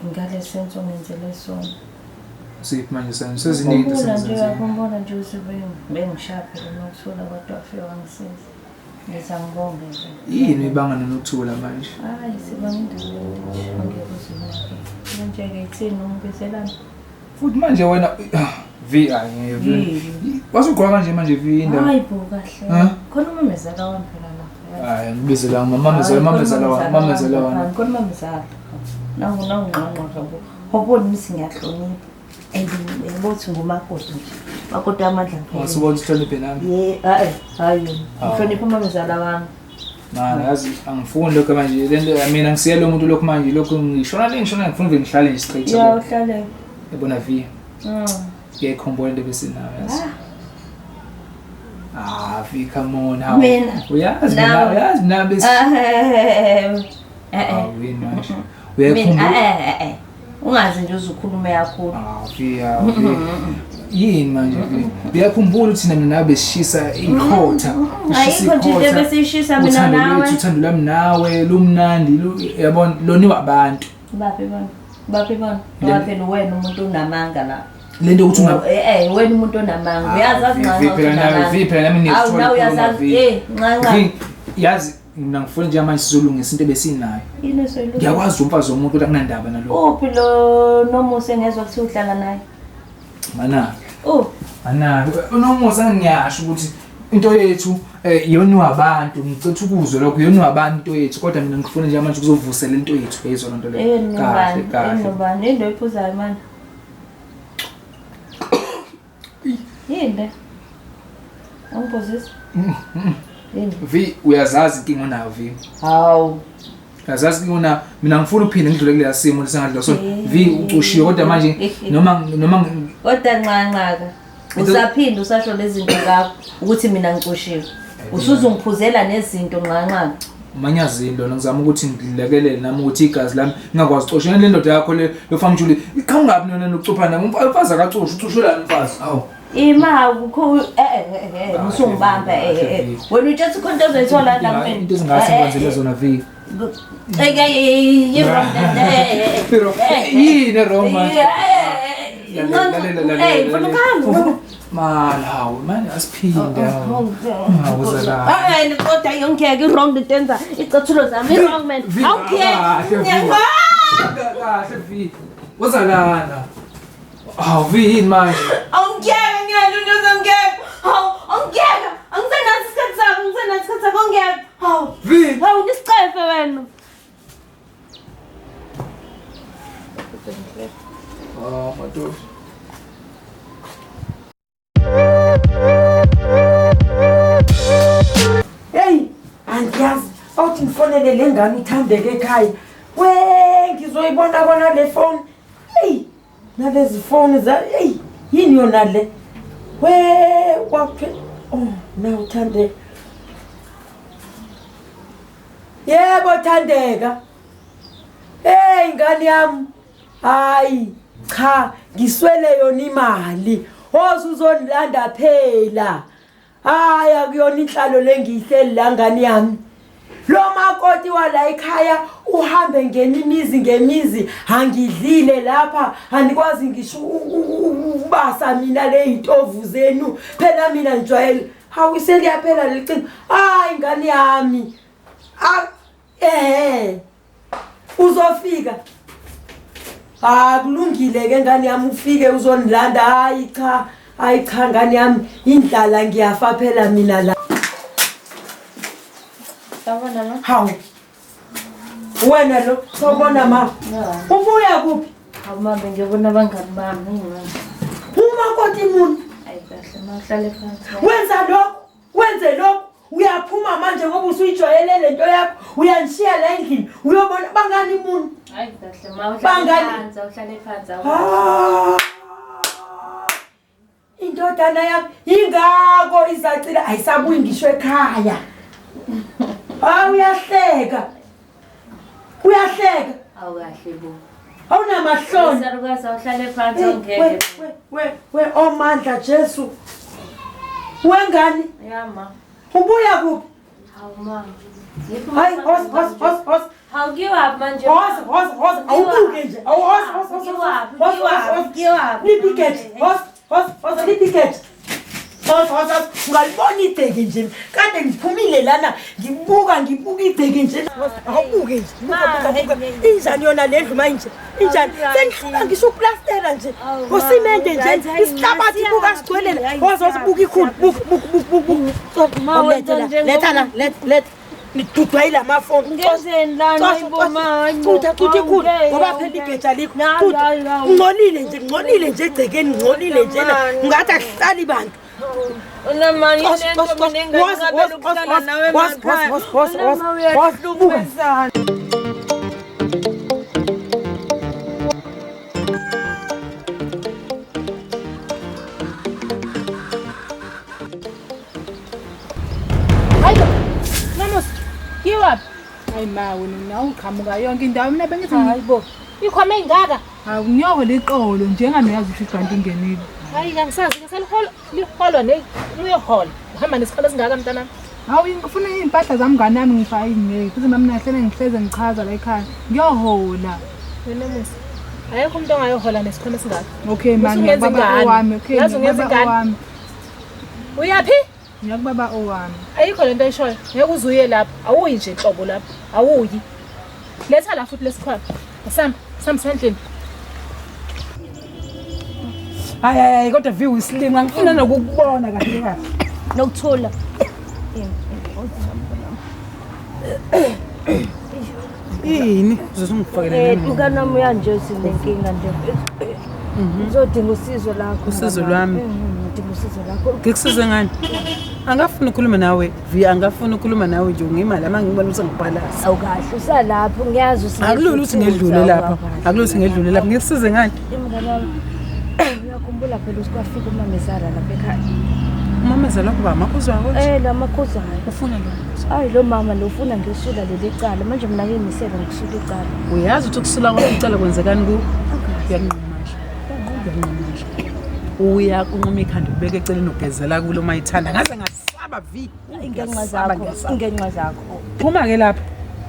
Speaker 8: ngale senzo ngenzele sona.
Speaker 9: Siphi manje senzo seziningi
Speaker 8: senzile. Ngikhumbula nje ukuthi bengishaya phela nokuthula kodwa wafika wangisiza. Ngithi angibonge nje.
Speaker 9: Yini ibanga nokuthula manje?
Speaker 8: Hayi sibanga indaba nje angeke uzibonge. Manje ke ithini ungibizelana?
Speaker 9: Futhi manje wena V ayi wasugqoka kanje manje V indaba.
Speaker 8: Hayi bo kahle. Khona umamezala wami phela lapha.
Speaker 9: Hayi ngibizela mamamezala mamezala wami mamezala wami.
Speaker 8: Khona umamezala. Nangu nangu ngqongqo bo. Hobona ukuthi ngiyahlonipha. And ngibothi ngumakoti nje. Makoti amandla phela.
Speaker 9: Wasubona uhloniphe nami.
Speaker 8: Ye, hayi hayi. Ngihlonipha umamezala wami.
Speaker 9: Man, yazi angifuni lokho manje lento mina ngisiyele umuntu lokho manje lokho ngishona le ngishona ngifuna nje ngihlale nje straight.
Speaker 8: Yeah, uhlale.
Speaker 9: Yabona V. Ngiyayikhumbula into ebesinayo yazi. Ah, V come on how.
Speaker 8: Mina.
Speaker 9: Uyazi mina, uyazi mina bese.
Speaker 8: Eh.
Speaker 9: Wini manje. Uyayikhumbula.
Speaker 8: Ungazi nje uzukhulume kakhulu.
Speaker 9: Ah, V. Yini manje V? Uyakhumbula ukuthi mina nawe besishisa ikhotha.
Speaker 8: Ayikho nje into ebesishisa mina nawe.
Speaker 9: Uthando lwami nawe lumnandi, yabona loniwa abantu.
Speaker 8: Baphi bona? Baphi bona? Ngoba phela wena umuntu unamanga la.
Speaker 9: Lento ukuthi unga
Speaker 8: Wena umuntu onamanga. Uyazazi ncanca.
Speaker 9: Phela nawe Vi phela nami
Speaker 8: Awu nawe uyazazi. Ncanca.
Speaker 9: Vi yazi mina ngifuna nje manje sizolungisa into ebesinayo.
Speaker 8: Yini soyilungisa?
Speaker 9: Ngiyakwazi umfazi womuntu ukuthi akunandaba nalokho.
Speaker 8: Uphi lo Nomusa engezwa kuthiwa uhlala naye?
Speaker 9: Mana.
Speaker 8: Oh,
Speaker 9: Ana uNomusa ngiyasho ukuthi into yethu yoniwa abantu ngicela ukuzwe lokho yoniwa abantu into yethu kodwa mina ngifuna nje manje ukuzovusela into yethu yezwa lonto leyo.
Speaker 8: Kahle kahle. Nobani into oyiphuzayo manje? Yini le? Ungiphuzisa? Yini?
Speaker 9: Vi uyazazi inkinga onayo Vi.
Speaker 8: Hawu.
Speaker 9: Uyazazi inkinga onayo. Mina ngifuna uphinde ngidlule kuleya simo lesangadlula so Vi ucushiwe kodwa manje noma
Speaker 8: kodwa ncanca usaphinda usasho lezi zinto zakho ukuthi mina ngicushiwe. Usuzungiphuzela nezinto ncanca.
Speaker 9: Manyazini lona ngizama ukuthi ngilekelele nami ukuthi igazi lami ngingakwazi ucosha le ndoda yakho le yofamjuli iqhamuka phi nona nokucuphana umfazi akacushi ucushelani umfazi hawu
Speaker 8: Ima akukho usungibamba wena utshela ukuthi khona into ozoyithola la kumina.
Speaker 9: Into ezingase ngikwenzele zona Vi. Yini wrong manje? Malawu manje asiphinde. Ungawuza la.
Speaker 8: Kodwa yongeke i-wrong lento enza icathulo zami i-wrong man. Awungiyeke.
Speaker 9: Kahle Vi. Wozalana. Hawu Vi yini manje?
Speaker 10: Awungiyeke ngiyani into zongeke. Hawu awungiyeke. Angisenaso isikhathi sakho, angisenaso isikhathi sakho awungiyeke. Hawu.
Speaker 9: Vi.
Speaker 10: Hawu nisicefe wena.
Speaker 9: Ah, madoda.
Speaker 4: Hey, angiyazi awuthi ngifonele le ngane uthandeke ekhaya. We ngizoyibona kona le phone. Hey, nalezi phone za hey, yini yona le? We kwaphe oh, na uthandeka. Yebo Thandeka. Hey ngane yami. Hayi cha ngiswele yona imali. Hoze uzondilanda phela. Hayi akuyona inhlalo lengiyihleli la ngane yami. Lo makoti wala ekhaya uhambe ngena imizi ngemizi angidlile lapha andikwazi ngisho ukubasa mina le itovu zenu phela mina ngijwayele. Hawu seliyaphela lelicingo. Hayi ngane yami. Uzofika. Ah kulungile ke ngane yami ufike uzondilanda. Hayi cha, hayi cha ngane yami indlala ngiyafa phela mina la.
Speaker 8: Sawubona ma.
Speaker 4: Hawu. Wena lo sawubona ma. Ubuya kuphi?
Speaker 8: Hawu ma bengiyobona abangani bami.
Speaker 4: Umakoti muni?
Speaker 8: Ayi kahle ma uhlale phansi.
Speaker 4: Wenza lokho, wenze lokho. Uyaphuma manje ngoba usuyijwayele lento yakho. Uyanishiya la endlini. Uyobona bangani muni?
Speaker 6: Hayi kahle ma uhlale phansi, uhlale phansi.
Speaker 4: Indodana yami ingako izacile ayisabuyi ngisho ekhaya. Hawu uyahleka. Uyahleka.
Speaker 8: Awu kahle bo.
Speaker 4: Awunamahloni.
Speaker 6: Salukazi awuhlale phansi ongeke.
Speaker 4: We omandla Jesu. Wengani?
Speaker 6: Ya ma.
Speaker 4: Ubuya kuphi?
Speaker 6: Hawu ma.
Speaker 4: Hayi hos hos hos hos.
Speaker 6: Hawu kiwaphi manje?
Speaker 4: Hos hos hos. Awubuke nje. Awu hos hos hos. Hos hos hos. Lipiket. Hos hos hos lipiket. Hos hos hos. Ungalibona igceke nje. Kade ngiphumile lana ngibuka igceke nje. Awubuke nje. Buka buka. Injani yona le ndlu manje? Injani? Sengihlula ngisho uplastera nje. Usimende nje. Isihlabathi buka sigcwele. Hos hos buka ikhulu. Buka buka buka.
Speaker 6: Ma wenza nje.
Speaker 4: Letha la let. Ngidudwa yila mafoni.
Speaker 6: Ngenzeni lana hayibo ma.
Speaker 4: Cutha cutha ikhulu ngoba phela igeja likho. Cutha. Ngcolile nje, ngcolile nje egcekeni, ngcolile nje. Ngathi akuhlali bantu.
Speaker 10: Unamani lento mina enganqabela ukuhlala nawe emakhaya. Unama uyahlukumezana.
Speaker 2: Hayibo. Namusa. Kiwaphi? Hayi ma wena nawe uqhamuka yonke indawo mina bengithi
Speaker 6: hayibo. Ikhwama engaka.
Speaker 2: Hawu ngiyohola iqolo njengami uyazi ukuthi ibhanti ingenile.
Speaker 6: Hayi angisazi ngisaliholo liholo ne uyohola. Uhamba nesikhala esingaka mntanami.
Speaker 2: Hawu ngifuna impahla zami ngane yami ngifaka ingeke. Futhi mama nahlele ngihleze ngichaza la ekhaya. Ngiyohola.
Speaker 6: Wena Musa. Ayekho umuntu ongayohola nesikhwama esingaka.
Speaker 2: Okay ma,
Speaker 6: Usungenza
Speaker 2: ngiyakubaba
Speaker 6: ingane.
Speaker 2: owami. Okay,
Speaker 6: Yazi ungenza
Speaker 2: ngiyakubaba
Speaker 6: ingane.
Speaker 2: owami.
Speaker 6: Uyaphi?
Speaker 2: Ngiyakubaba owami.
Speaker 6: Ayikho lento oyishoyo. Ngeke uze uye lapho. Awuyi nje nhlobo lapho. Awuyi. Letha la futhi lesikhwama. Asihamba, sihamba sendlini.
Speaker 7: Hayi hayi hayi kodwa viwe isilima ngifuna nokukubona kahle kahle.
Speaker 8: Nokuthula.
Speaker 7: Yini? Uzosungifakela
Speaker 8: Mngani wami uyanje sinenkinga nje. Ngizodinga usizo lakho.
Speaker 7: Usizo
Speaker 8: mngani wami.
Speaker 7: lwami?
Speaker 8: Ngidinga usizo lakho.
Speaker 7: Ngikusize ngani? Angafuni ukukhuluma nawe, Vi, angafuni ukukhuluma nawe nje ngimali ama ngibona ukuthi ngibhalasa.
Speaker 8: Awukahle usalapho ngiyazi usinefutha,
Speaker 7: Akulula ukuthi ngedlule lapha.
Speaker 8: awukahle.
Speaker 7: Akulula ukuthi ngedlule lapha. Ngikusize ngani?
Speaker 8: Mngani wami, uyakhumbula phela ukuthi kwafika umamezala lapha ekhaya.
Speaker 7: Umamezala kuba amakhuzwayo nje.
Speaker 8: La makhuzwayo.
Speaker 7: Ufuna lo.
Speaker 8: Ayi lo mama lo ufuna ngiyosula leli cala. Manje mina ngiyimisele ngokusula icala.
Speaker 7: Uyazi ukuthi ukusula kwakho icala kwenzekani ku? Uyanquma nje. Uyanquma nje. Uyakunquma ikhanda ubeke eceleni ugezela kulo uma ithanda. Ngaze ngasaba Vi.
Speaker 8: Ingenxa
Speaker 7: Ngiyasaba,
Speaker 8: zakho,
Speaker 7: ngiyasaba.
Speaker 8: ingenxa zakho.
Speaker 7: Phuma ke lapha.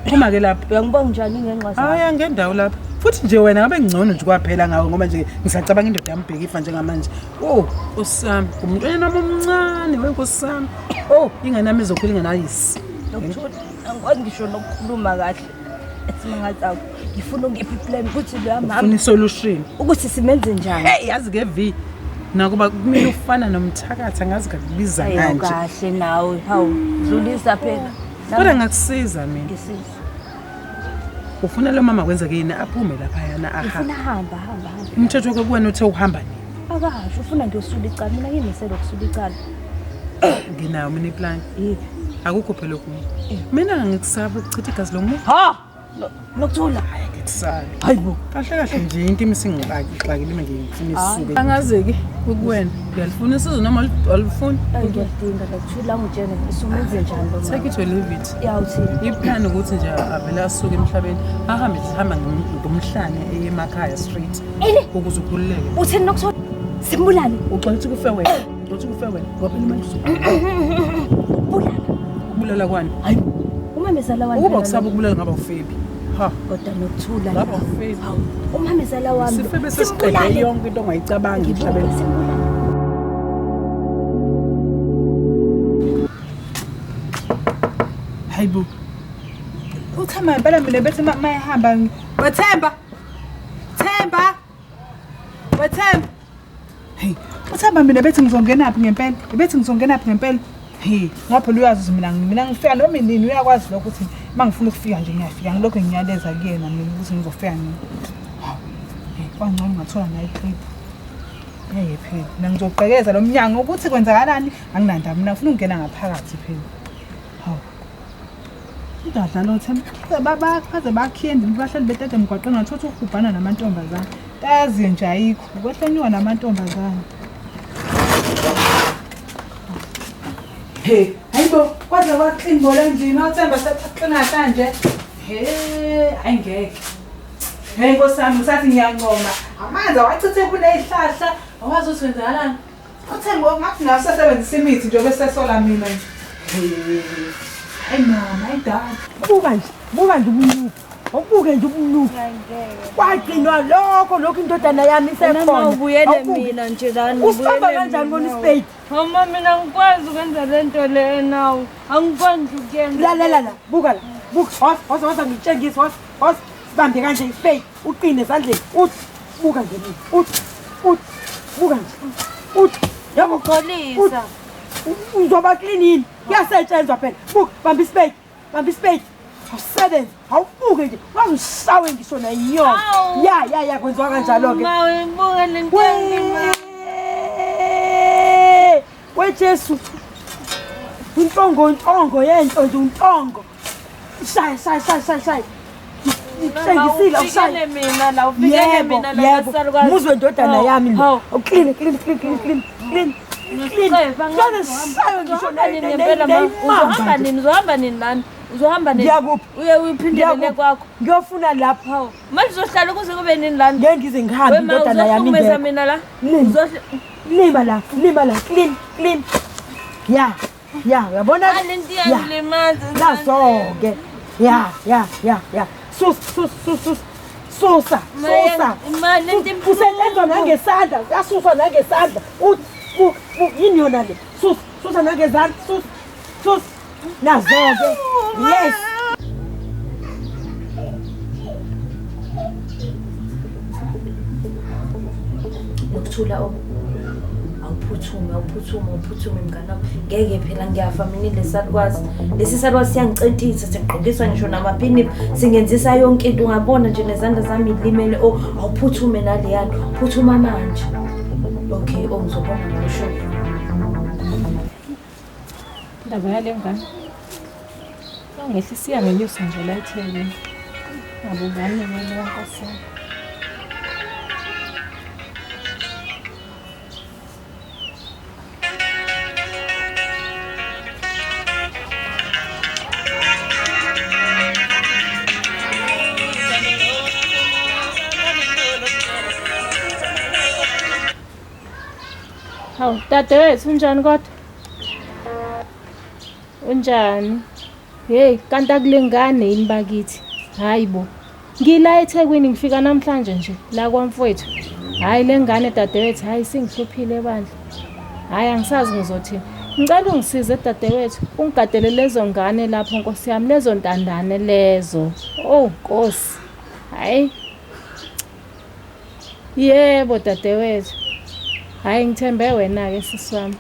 Speaker 7: Phuma ke lapha.
Speaker 8: Uyangibona njani ingenxa zakho?
Speaker 7: Hayi angendawo lapha. Futhi nje wena ngabe ngcono nje kwaphela ngawe ngoba nje ngisacabanga indoda yami ibheka ifa njengamanje. Oh, Nkosi yami, umntwana wami omncane wenkosi yami. Oh, ingane yami izokhula ingenayisi.
Speaker 8: Nokuthula, angikwazi ngisho nokukhuluma kahle. Esimanga sakho. Ngifuna ungiphe iplan ukuthi lo mama
Speaker 7: Ufuna isolution.
Speaker 8: ukuthi simenze njani.
Speaker 7: Hey, yazi ke V. Nakuba kumele ufana nomthakathi angazi ngakubiza
Speaker 8: Ayi
Speaker 7: kanje.
Speaker 8: kahle nawe. Hawu, dlulisa phela.
Speaker 7: Kodwa ngakusiza mina.
Speaker 8: Ngisiza.
Speaker 7: Ufuna lo mama kwenzeke yini aphume laphayana aha.
Speaker 8: Ngifuna hamba hamba hamba.
Speaker 7: Umthetho wakhe kuwena uthe uhamba nini?
Speaker 8: Akasho ufuna ngiyosula icala. Mina ngiyimisele ukusula icala.
Speaker 7: Nginayo mina iplan.
Speaker 8: Yiphi?
Speaker 7: Akukho phela okunye. Mina ngikusaba ukuchitha igazi lomuntu.
Speaker 8: Ha! Nokuthula.
Speaker 7: Hayi ngikusabi.
Speaker 8: Hayibo.
Speaker 7: Kahle kahle nje into imisingixakile mina ngifuna isuke. Angazi-ke kukuwena. Uyalifuna usizo noma alifuni?
Speaker 8: Ayi ngiyadinga nokuthula ngitshene usumenze njani lo mama.
Speaker 7: Take it or leave it.
Speaker 8: Ya uthini?
Speaker 7: Iplan ukuthi nje avele asuke emhlabeni ahambe nje hamba ngomhlane eye emakhaya street
Speaker 8: Ini?
Speaker 7: ukuze ukhululeke.
Speaker 8: Uthini nokuthula? Simbulale.
Speaker 7: Uxola ukuthi kufe wena. Uxola ukuthi kufe wena. Ngoba phela manje
Speaker 8: Bulala.
Speaker 7: Ukubulala kwani?
Speaker 8: Hayibo. Umamezala wami.
Speaker 7: Ukuba
Speaker 8: phela
Speaker 7: kusaba
Speaker 8: lo.
Speaker 7: ukubulala ngaba ufebi. Ha.
Speaker 8: Kodwa nokuthula.
Speaker 7: Ngaba ufebi.
Speaker 8: Umamezala wami. lo.
Speaker 7: Sifebe sesiqede
Speaker 8: Simbulale.
Speaker 7: yonke into ongayicabangi emhlabeni.
Speaker 8: Simbulale.
Speaker 2: Hayibo. Uthemba impela mina bethi mayehamba wethemba. Themba. Wethemba. Hey, uthemba mina bethi ngizongena phi ngempela? Bethi ngizongena phi ngempela? Hey, ngoba phela uyazi ukuthi mina ngifika noma nini uyakwazi lokho ukuthi mangifuna ukufika nje ngiyafika ngilokho ngiyaleza kuyena mina ukuthi ngizofika nini. Hawu. Hey, kwangcono ngathola naye iclip. Hey phela, mina ngizogqekeza lo mnyango ukuthi kwenzakalani anginandaba mina ngifuna ukungena ngaphakathi phela. Hawu. Udadla lo Themba baze bakhiye endlini bahleli betete emgwaqeni ngathothi uhubhana namantombazane. Tazi nje ayikho, kwehlenyuka namantombazane. He, hayibo, kwaze kwaclean endlini, oThemba sekuclean kanje. He, ayingeke. Hey Nkosi yami, ngisathi ngiyancoma. Amanzi awachithe kunezihlahla, awazi ukuthi kwenzakalani. UThemba ngathi nawe usasebenzisa imithi nje bese sola mina nje. He. Hayi mama, hayi dad.
Speaker 4: Buka nje, buka nje ubunuku. Awubuke nje ubunuku. Kwagcinwa lokho indodana yami isekhona.
Speaker 10: Ubuyele
Speaker 4: Awubuke.
Speaker 10: mina nje lana.
Speaker 4: Usibamba
Speaker 10: ubuyele
Speaker 4: kanjani
Speaker 10: mina.
Speaker 4: kona isipeyidi?
Speaker 10: Mama mina angikwazi ukwenza le nto le nawe. Angikwazi ukuyenza.
Speaker 4: Lalela la, buka la. Buka, hosa, hosa, hosa ngitshengise, hosa, hosa. Sibambe kanje isipeyidi, uqine esandleni. Uthi, buka nje mina. Uthi, uthi, buka nje. Uthi, yabo
Speaker 10: Xolisa.
Speaker 4: Uzoba clean yini? Kuyasetshenzwa phela. Buka, bamba isipeyidi, bamba isipeyidi. Awusebenze, awubuke nje. Ungaze ushawe ngisho nayinyoka.
Speaker 10: Awu.
Speaker 4: Ya, ya, ya kwenziwa kanjalo ke.
Speaker 10: Ma uyibuka le nto engima.
Speaker 4: We Jesu. Intongo intongo yento nje untongo. Shaya shaya shaya shaya shaya. Ngikutshengisile
Speaker 10: Ufikele
Speaker 4: awushaye.
Speaker 10: mina la, ufikele
Speaker 4: Yebo,
Speaker 10: mina la
Speaker 4: yebo.
Speaker 10: kasalukazi.
Speaker 4: Muzwe ndodana
Speaker 10: Hawu,
Speaker 4: yami lo.
Speaker 10: hawu.
Speaker 4: Clean clean clean clean clean clean. Clean. Ngaze shayo ngisho
Speaker 10: Uzohamba nini ngempela ma? Uzohamba nini? Uzohamba nini lana? Uzohamba nini?
Speaker 4: Ngiyakuphi?
Speaker 10: Uye uyiphindele le kwakho.
Speaker 4: Ngiyofuna lapho.
Speaker 10: Hawu. Manje uzohlala kuze kube nini lana?
Speaker 4: Ngeke ngize ngihambe
Speaker 10: We ma,
Speaker 4: indodana yami
Speaker 10: uzohlukumeza
Speaker 4: ingekho.
Speaker 10: mina la.
Speaker 4: Lima. Lima la, lima la, clean, clean. Ya, ya, uyabona?
Speaker 10: Ah, le nto iyangilimaza.
Speaker 4: Nazo-ke. Ya, ya, ya, ya. Sus, sus, sus, sus. Susa, susa. Kusetshenzwa nangesandla, kuyasuswa nangesandla. Yini yona le? Susa, susa nangezandla, susa, susa. Nazo-ke. Yes.
Speaker 8: Nokuthula awuphuthume, awuphuthume, awuphuthume mngani wami. Ngeke phela ngiyafa mina lesalukwazi. Lesi salukwazi siyangicentisa, sigqokiswa ngisho namaphinifa, singenzisa yonke into. Ungabona nje nezandla zami limele. Oh, awuphuthume naleyana. Phuthuma manje. Okay, oh ngizobona ngisho.
Speaker 6: Indaba yale ngane. Ngehlisa siyangenyusa nje la eThekwini. Ngabungane ngale nkosi yami. Hawu, dadewethu unjani kodwa? Unjani? Hey, kanti akulingane yini bakithi? Hayi bo. Ngila eThekwini ngifika namhlanje nje la kwamfowethu. Hayi le ngane dadewethu, hayi singihluphile bandla. Hayi angisazi ngizothini. Ngicela ungisize dadewethu, ungigadele lezo ngane lapho Nkosi yami, lezo ntandane lezo. Oh Nkosi. Hayi. Yebo dadewethu. Hayi ngithembe wena ke sisi wami.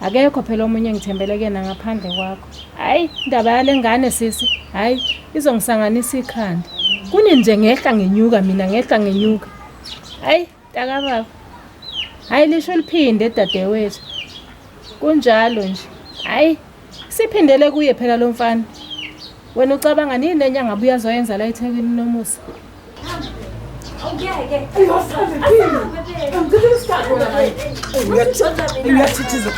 Speaker 6: Akekho phela omunye engithembele kuyena ngaphandle kwakho. Hayi indaba yale ngane sisi, hayi izongisanganisa ikhanda. Kunini nje ngehla ngenyuka mina, ngehla ngenyuka. Hayi takababa. Hayi lisho liphinde dadewethu. Kunjalo nje. Hayi siphindele kuye phela lo mfana. Wena ucabanga nini lenyanga abuya azoyenza la eThekwini nomusa?
Speaker 7: Uyathithiza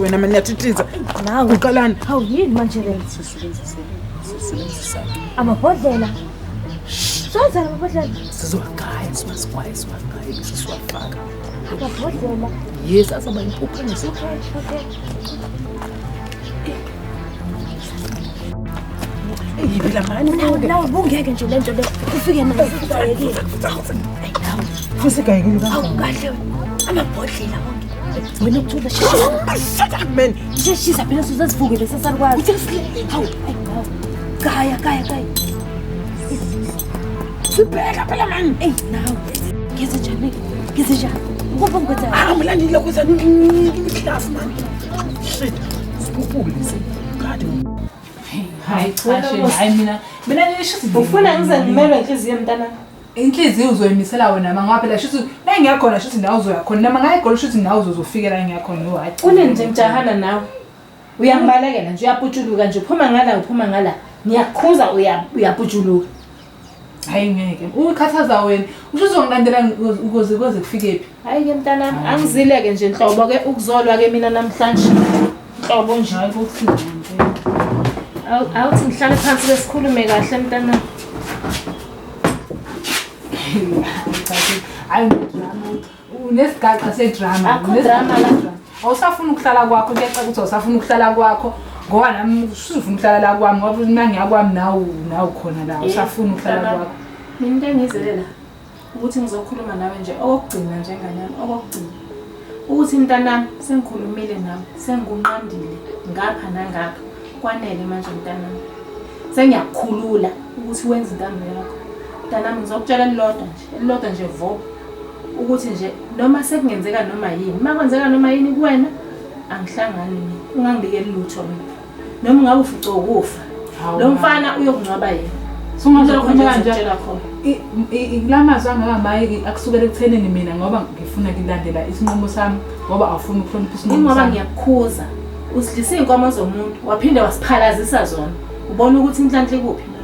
Speaker 7: wena mani, uyathithiza.
Speaker 8: Nawe
Speaker 7: uqalani?
Speaker 8: Hawu yini manje le?
Speaker 7: Sisebenzisa
Speaker 8: amabhodlela. Soza amabhodlela.
Speaker 7: Sizowagaya, siwagaya, siwagaya bese siwafaka.
Speaker 8: Amabhodlela.
Speaker 7: Yes, azoba impuphu nje.
Speaker 8: Okay, okay.
Speaker 7: Phela mani.
Speaker 8: Nawe bungeke nje lento le. Ufike nayo sigayekile.
Speaker 7: Fusigayekile
Speaker 8: kanjani? Awu kahle wena. Amabhodlela wonke. Wena ukuthula sheshe.
Speaker 7: Shut up man.
Speaker 8: Sheshisa phela sizozivuke lesi salukwazi. Hawu, hawu. Gaya, gaya, gaya.
Speaker 7: Sibheka phela mani.
Speaker 8: Ey, nawe. Ngeze njani? Ngeze njani? Ngoba ngikwenza.
Speaker 7: Ah, mlandi lokho class man. Shit. Sikupule lesi. God.
Speaker 2: Hayi cha shame, hayi mina. Mina ngisho
Speaker 6: ufuna ngize ngimelwe inhliziyo mntana.
Speaker 2: Inhliziyo uzoyimisela wena mama ngoba phela shuthi la ngiyakhona shuthi nawe uzoya khona noma ngayigolo shuthi nawe uzofika la ngiyakhona hayi.
Speaker 6: Kunini nje ngijahana nawe. Uyangibalekela nje uyaputshuluka nje uphuma ngala uphuma ngala. Ngiyakukhuza uyaputshuluka.
Speaker 2: Hayi ngeke. Ukhathaza wena. Usho uzongilandela ukuze kuze kufike phi?
Speaker 6: Hayi ke mntanami angizileke nje nhlobo ke ukuzolwa ke mina namhlanje. Nhlobo nje.
Speaker 2: Hayi kokusiza nje.
Speaker 6: Awuthi ngihlale phansi besikhulume kahle mntanami.
Speaker 2: Hayi unesigaxa sedrama.
Speaker 6: Akho drama la.
Speaker 2: Awusafuna ukuhlala kwakho, kuyacaca ukuthi awusafuna ukuhlala kwakho ngoba nami usufuna ukuhlala la kwami ngoba mina ngiyakwami nawe nawe khona la awusafuna ukuhlala kwakho.
Speaker 6: Mina into engizelela ukuthi ngizokhuluma nawe nje okugcina nje ngane yami okugcina. Ukuthi mntanami sengikhulumile nawe, sengikunqandile ngapha nangapha. Kwanele manje mntanami. Sengiyakukhulula ukuthi wenze intando yakho. Mntanami ngizokutshela elilodwa nje, elilodwa nje vo. Ukuthi nje noma sekungenzeka noma yini, uma kwenzeka noma yini kuwena angihlangani mina, ungangibikeli lutho mina. Noma ungabe ufice ukufa. Lo mfana uyokungcwaba yena.
Speaker 2: Sungazokhuluma kanje.
Speaker 6: Ngizokutshela khona.
Speaker 2: Kulamazwi angakamayi akusukela ekuthenini mina ngoba ngifuna kulandela isinqumo sami ngoba awufuni ukuhlonipha isinqumo
Speaker 6: Ingoba
Speaker 2: sami.
Speaker 6: ngiyakukhuza. Usidlisa iy'nkomo zomuntu waphinde wasiphalazisa zona. Ubona ukuthi inhlanhla ikuphi la.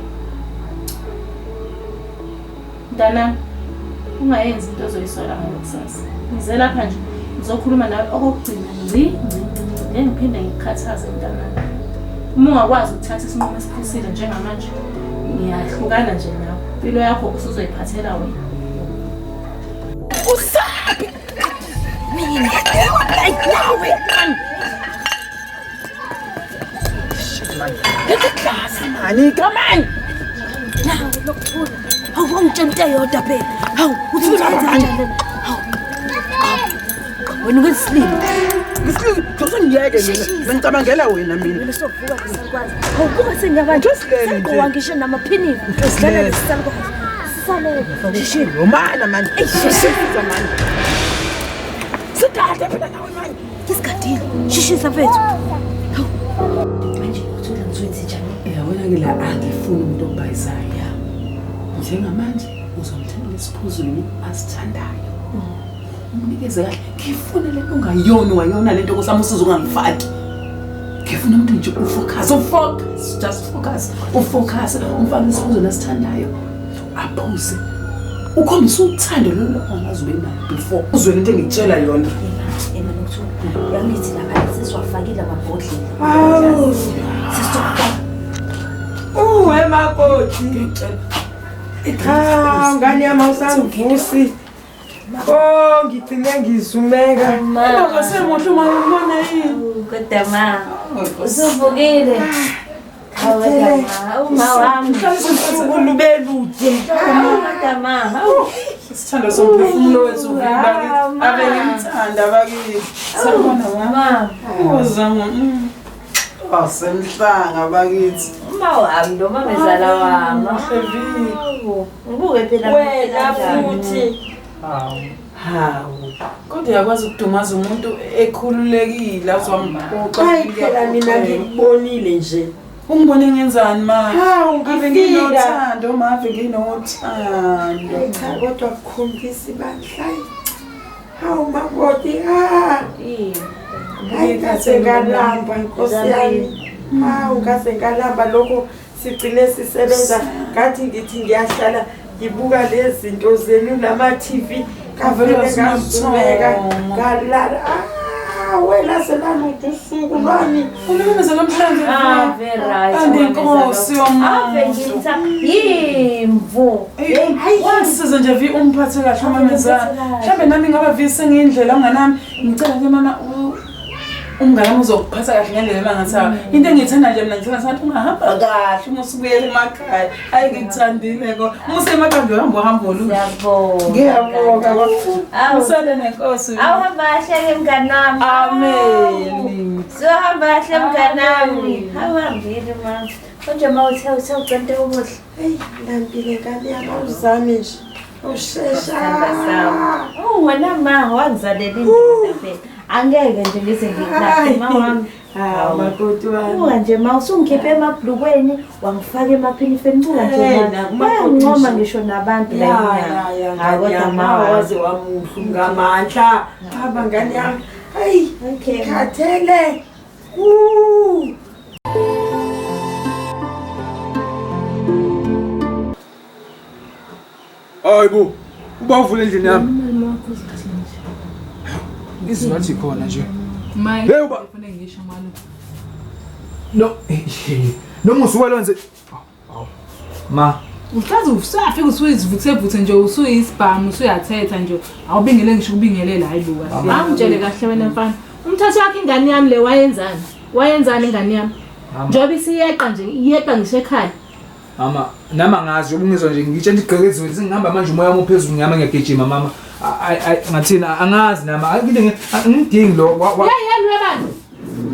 Speaker 6: Mntanami, ungayenzi into ozoyisola ngayo kusasa. Ngize lapha nje ngizokhuluma nawe okokugcina ngci ngci ngci. Ngeke ngiphinde ngikukhathaze mntanami. Uma ungakwazi ukuthatha isinqumo esiphusile njengamanje, ngiyahlukana nje nawe. Impilo yakho usuzoyiphathela wena.
Speaker 7: Usaphi? Mina. Nawe man. Shit man. Get the class man. Come on.
Speaker 8: Nawe lokuthula. Hawu, wangitshela into eyodwa phela. Hawu, uthi uzoyenza kanjani lena? Hawu. Wena ungesilima.
Speaker 11: Ngisilima, uzongiyeke mina. Ngicabangela wena mina.
Speaker 8: Wena sovuka ngesalukwazi. Hawu, kuba sengiyabanje. Sengiqowa ngisho namaphinifa. Sidlala lesisalukwazi. Sisalele. Shishini.
Speaker 11: Romana manje.
Speaker 8: Eyi, shishisa
Speaker 11: manje. Sidade phela nawe manje.
Speaker 8: Ngisikadile. Shishisa mfethu. Hawu. Manje uthula ngizoyenza njani?
Speaker 7: Uyabona ke la angifuni umuntu obhayizayo. Njengamanje uzomthengela isiphuzweni asithandayo. Umnikeze kahle. Ngifuna lento ungayona wayona lento kusami usizo ungangifaki. Ngifuna umuntu nje ufocus, ufocus, just focus, ufocus, umfake isiphuzweni asithandayo. Aphuze. Ukhombisa uthando lolu ongazi ube nalo before. Uzwe lento engikutshela yona.
Speaker 8: Ema Nokuthula. Yangithi lapha sesiwafakile amabhodlela.
Speaker 4: Hawu.
Speaker 8: Sesizofaka.
Speaker 4: Uwe makoti. Cha, ngane yami awusangivusi. Oh, ngigcine ngizumeka.
Speaker 7: Akasemuhle uma ngibona yini.
Speaker 8: Kodwa ma, usuvukile. Hawu kodwa ma, uma wami.
Speaker 4: Usuku lube lude.
Speaker 8: Hawu kodwa ma, hawu.
Speaker 7: Isithando somphefumulo wethu bakithi. Ave ngimthanda bakithi. Sawubona
Speaker 8: ma.
Speaker 7: Uzama. Asemhlanga bakithi.
Speaker 8: Uma wami lo mamezala wami. Hawu, Ngibuke phela
Speaker 4: Wena futhi.
Speaker 7: Hawu. Kodwa uyakwazi ukudumaza umuntu ekhululekile azwamphoxa.
Speaker 4: Hayi phela mina ngikubonile nje.
Speaker 7: Ungibone ngenzani ma?
Speaker 4: Hawu,
Speaker 7: Ave
Speaker 4: ngifika.
Speaker 7: nginothando ma, ave nginothando.
Speaker 4: Hayi cha kodwa kukhombisa ibandla. Hayi. Hawu makoti ha. Hayi ngase ngalamba nkosi yami. Hawu ngase ngalamba lokho sigcine sisebenza ngathi ngithi ngiyahlala ngibuka lezi zinto zenu nama TV kavele ngazumeka ngalala. Ah wena selalude usuku lwami.
Speaker 7: Ulimemeza namhlanje.
Speaker 8: Ave right.
Speaker 7: Kanti inkosi yomuntu.
Speaker 8: Ave ngitha yimvu.
Speaker 7: Wangisiza nje vi umphathe kahle umamezala. Mhlambe nami ngaba vi sengiyindlela umnganami. Ngicela nje mama umngane wami uzokuphatha kahle ngendlela emangathi. Into engiyithanda nje mina ngithanda sengathi ungahamba kahle uma usubuyela emakhaya. Hayi ngikuthandile ko. Uma usemakhaya nje uhamba uhambo oluhle.
Speaker 8: Ngiyabonga.
Speaker 7: Ngiyabonga. Usale nenkosi.
Speaker 8: Awuhamba kahle ke mngani wami.
Speaker 7: Amen.
Speaker 8: Sohamba kahle mngani wami. Awuhambile ma. Konje ma uthe uthe ucente ukudla.
Speaker 4: Hey, ngilambile ngane yami awuzame nje. Ushesha.
Speaker 8: Oh wena ma wangizalela indoda phela. Angeke nje ngize ngikulahle ma wami.
Speaker 4: Hawu makoti wami.
Speaker 8: Buka nje ma usungikhiphe emabhlukweni wangifaka emaphinifeni buka nje
Speaker 4: Eh,
Speaker 8: ma.
Speaker 4: nakumakoti
Speaker 8: Bayangincoma
Speaker 4: nje.
Speaker 8: ngisho nabantu la
Speaker 4: Ya,
Speaker 8: enyanga.
Speaker 4: ya, ya,
Speaker 8: Hayi
Speaker 4: ngane
Speaker 8: kodwa
Speaker 4: yami,
Speaker 8: ma wami.
Speaker 4: waze wamuhle ngamandla. Hamba ngane yami. Hayi,
Speaker 8: Okay.
Speaker 4: khathele. Woo.
Speaker 9: Hayi bo, uba uvule endlini yami. Izwi ngathi khona nje.
Speaker 2: Maye.
Speaker 9: Hey, uba-
Speaker 2: Kufanele ngisho malume.
Speaker 9: No, noma usuke wenze. Ma,
Speaker 2: Uhlaze usafika usuyizivuthe vuthe nje usuyisibhamu usuyathetha nje awubingele ngisho ukubingelela hayi bo kahle.
Speaker 6: Awungitshele kahle wena mfana. Umthatha wakhe ingane yami le wayenzani? Wayenzani ingane yami?
Speaker 9: Mama.
Speaker 6: Njengoba isiyeqa nje, iyeqa ngisho ekhaya.
Speaker 9: mama, nama ngazi ubungizwa nje ngitshela igqekeziwe sengihamba manje umoya wami uphezulu ngihamba ngiyagijima mama. Ay ay ngathina angazi nama angidingi lo.
Speaker 6: Hey hey webani.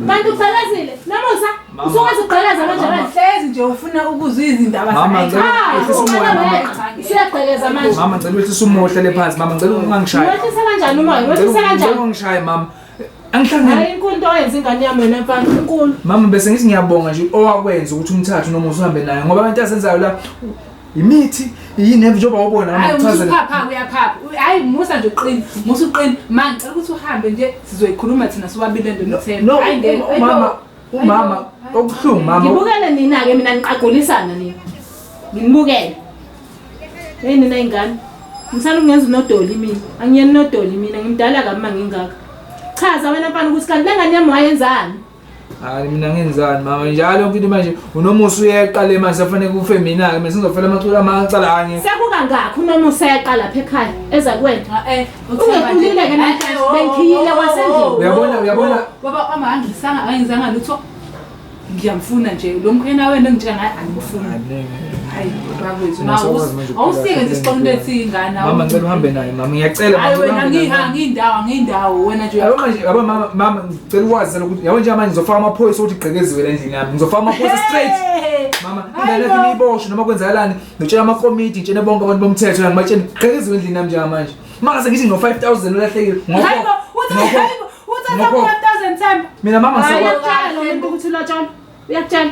Speaker 6: Bantu ugqekezile. Namusa,
Speaker 9: Mama.
Speaker 6: usukwazi ukugqekeza manje wena.
Speaker 2: Hlezi nje ufuna ukuzwa izindaba
Speaker 9: Mama, ngicela
Speaker 6: Cha,
Speaker 9: wehlise umoya mama.
Speaker 6: Siyagqekeza manje.
Speaker 9: Mama ngicela wehlise umoya uhlale phansi mama ngicela ungangishayi.
Speaker 6: Wehlisa kanjani umoya? Wehlisa
Speaker 9: Ngicela
Speaker 6: kanjani?
Speaker 9: ungangishayi mama. Angihlangene.
Speaker 6: Hayi inkulu into oyenza ingane yami wena mfana, inkulu.
Speaker 9: Mama bese ngithi ngiyabonga nje owakwenza ukuthi umthathe noma usuhambe naye ngoba abantu asenzayo la imithi yini njengoba wabona mama
Speaker 2: Hayi
Speaker 9: ngichazele.
Speaker 2: usuphapha uyaphapha. Hayi musa nje uqine, musa uqine. Ma ngicela ukuthi uhambe nje sizoyikhuluma thina sobabili lento noThemba.
Speaker 9: No,
Speaker 2: Hayi ngeke.
Speaker 9: umama umama okubuhlungu mama.
Speaker 6: Ngibukele nina-ke mina niqagulisana nina. Nginibukele. Hey nina ingane. Ngisana ukungenza unodoli mina. Angiyeni nodoli mina, ngimdala kabi uma ngingaka. Chaza wena mfana ukuthi kanti le ngane yami wayenzani?
Speaker 9: Hayi mina ngenzani mama njalo yonke into manje unomusa uyeqa le manje safanele kufe mina ke mina sengizofela amacala amacala anye.
Speaker 6: Sekukangakhi unomusa eyaqa lapha ekhaya eza kuwena?
Speaker 2: Eh,
Speaker 6: Ungekhulile ke namhlanje bengikhiyile kwasendlini.
Speaker 9: Uyabona uyabona
Speaker 2: Baba ama angisanga angizanga lutho. Ngiyamfuna nje lo mkhwena wena engitshela ngaye angimfuni. Hayi bakwethu awusike nje siqonde ethi ingane.
Speaker 9: Mama ngicela uhambe naye mama ngiyacela
Speaker 2: mama. Hayi wena ngindawo wena nje.
Speaker 9: Yabo manje yabo mama ngicela ukwazi ukuthi yabo nje manje ngizofaka amaphoyisa ukuthi igqekeziwe le ndlini yami. Ngizofaka amaphoyisa straight. Mama ingane yakho niyiboshwe noma kwenzakalani ngitshela amakomiti ngitshele bonke abantu bomthetho la ngibatshele igqekeziwe endlini yami njengamanje. Mangase ngithi ngo 5000 ulahlekile.
Speaker 2: Hayibo uthi hayibo uthi 5000 Themba.
Speaker 9: Mina mama
Speaker 6: ngiyakutshela lo muntu ukuthi ulotshola. Uyakutshela.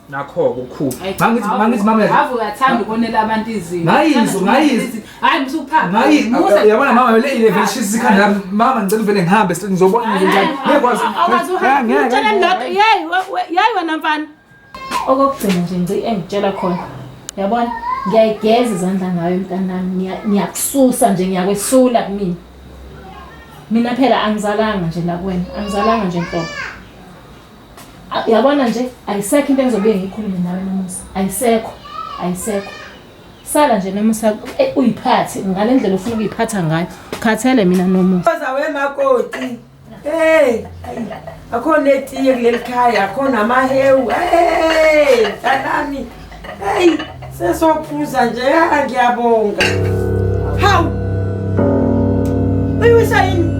Speaker 9: Nakho okukhulu. Mangithi mama
Speaker 2: ave uyathanda ukonela abantu izinto.
Speaker 9: Ngayizwa.
Speaker 2: Hayi msukuphapha.
Speaker 9: Ngayizwa. Yabona mama le ile shisa ikhanda lami. Mama ngicela uvele ngihambe ngizobona ngizontshana. Ngeke kwazi.
Speaker 6: Awukwazi uhambe. Utshela lodwa. Yeyi wena mfana. Okokugcina nje ngci engitshela khona. Yabona ngiyayigeza izandla ngayo mntanami. Ngiyakususa nje ngiyakwesula kumina. Mina phela angizalanga nje la kuwena. Angizalanga nje nhlobo. Yabona nje ayisekho into engizobuye ngikhulume nawe Nomusa. Ayisekho. Sala nje Nomusa uyiphathe ngale ndlela ufuna ukuyiphatha ngayo. Khathele mina Nomusa.
Speaker 11: Khoza wemakoti. Hey, akho netiye kuleli khaya, akho namahewu. Hey, mntanami. Hey, sesophuza nje ngiyabonga. Hawu. Uyiwisa yini?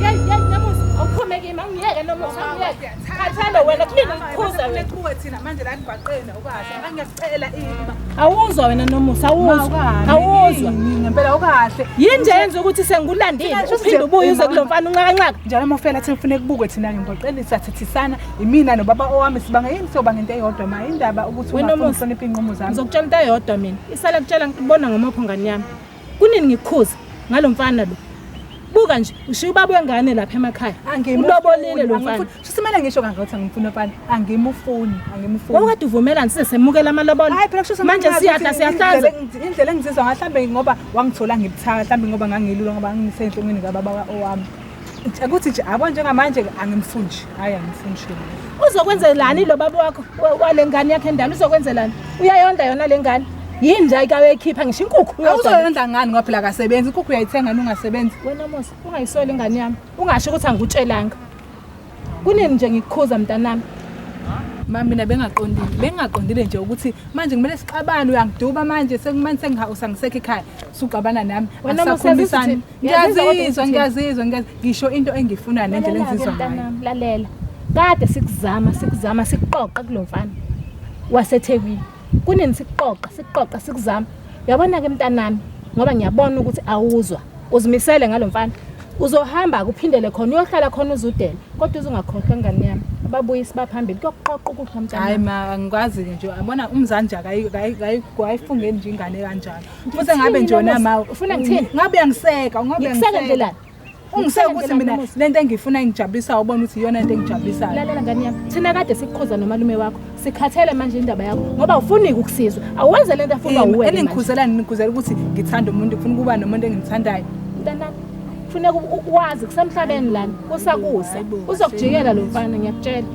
Speaker 6: Yeyi Nomusa, awuphume kimi, angiyeke Nomusa, angiyeke. Khathele wena kumina ngikhuza wena.
Speaker 2: Kuwe thina manje la ngibhaqene ukahle. Angiyacela ima.
Speaker 6: Awuzwa wena Nomusa, awuzwa. Awuzwa.
Speaker 2: Ngempela ukahle.
Speaker 6: Yini nje yenza ukuthi sengikulandile uphinde ubuye uze kulomfana unxakanxaka.
Speaker 2: Njalo mafela thina kufuneka kubukwe thina ngibhaqene sithathisana imina nobaba owami sibanga yini soba ngento eyodwa ma indaba ukuthi ungafuni uhloniphe inqumo zami.
Speaker 6: Ngizokutshela into eyodwa mina. Isala kutshela ngibona ngomopho ngani yami. Kunini ngikukhuza ngalomfana lo? Buka nje ushiya ubaba wengane lapha emakhaya. Ulobolile lo mfana.
Speaker 2: Simele ngisho kangaka ngimfuna mfana. Angimufuni.
Speaker 6: Wawukade uvumelana size semukela amalobolo.
Speaker 2: Hayi phela kusho
Speaker 6: manje siyadla siyahlanza.
Speaker 2: Indlela engizizwa mhlambe ngoba wangithola ngibuthaka mhlambe ngoba ngangilula ngoba ngisenhlungwini kababa owami. Ukuthi nje abo njengamanje angimfuni nje. Hayi angimfuni nje.
Speaker 6: Uzokwenzelani lo baba wakho wale ngane yakhe endala uzokwenzelani? Uyayonda yona le ngane. Yini nje ayikayikhipha ngisho inkukhu uyodwa.
Speaker 2: Awuzoyondla ngani ngoba phela akasebenzi inkukhu uyayithenga ungasebenzi.
Speaker 6: Wena Musa ungayisoli ingane yami. Ungasho ukuthi angikutshelanga. Kunini nje ngikukhuza mntanami?
Speaker 2: Mama mina bengaqondile nje ukuthi manje kumele sixabane uyangiduba manje sekumanje sengisekho ekhaya suxabana nami. Asakhulumisana. Ngiyazizwa ngisho into engifunayo nendlela engizizwa ngayo.
Speaker 6: Lalela. Kade sikuzama sikuqoqa kulomfana waseThekwini. Kunini sikuqoqa sikuzama. Uyabona ke mntanami ngoba ngiyabona ukuthi awuzwa. Uzimisele ngalomfana. Uzohamba kuphindele khona uyohlala khona uzudele kodwa uzungakhohlwa ngane yami. Ababuyisi baphambili kuyoqoqa ukudla mntanami.
Speaker 2: Hayi ma angikwazi nje yabona umzali nje akayifungeni nje ingane kanjalo. Futhi ngabe nje wena ma
Speaker 6: ufuna ngithini?
Speaker 2: Ngabe uyangiseka, ungabe
Speaker 6: uyangiseka ndlela.
Speaker 2: Ungiseka ukuthi mina lento engifuna ingijabulisa ubona ukuthi iyona into engijabulisayo.
Speaker 6: Lalela ngane yami. Thina kade sikukhuza nomalume wakho. Sikhathele manje indaba yakho ngoba ufuni ukusizwa. Awenze lento afuna uwe.
Speaker 2: Eningikhuzelani nikhuzela ukuthi ngithanda umuntu ngifuna ukuba nomuntu engimthandayo.
Speaker 6: Mntanami kufuneka ukwazi kusemhlabeni lana kusakusa. Uzokujikela lo mfana ngiyakutshela.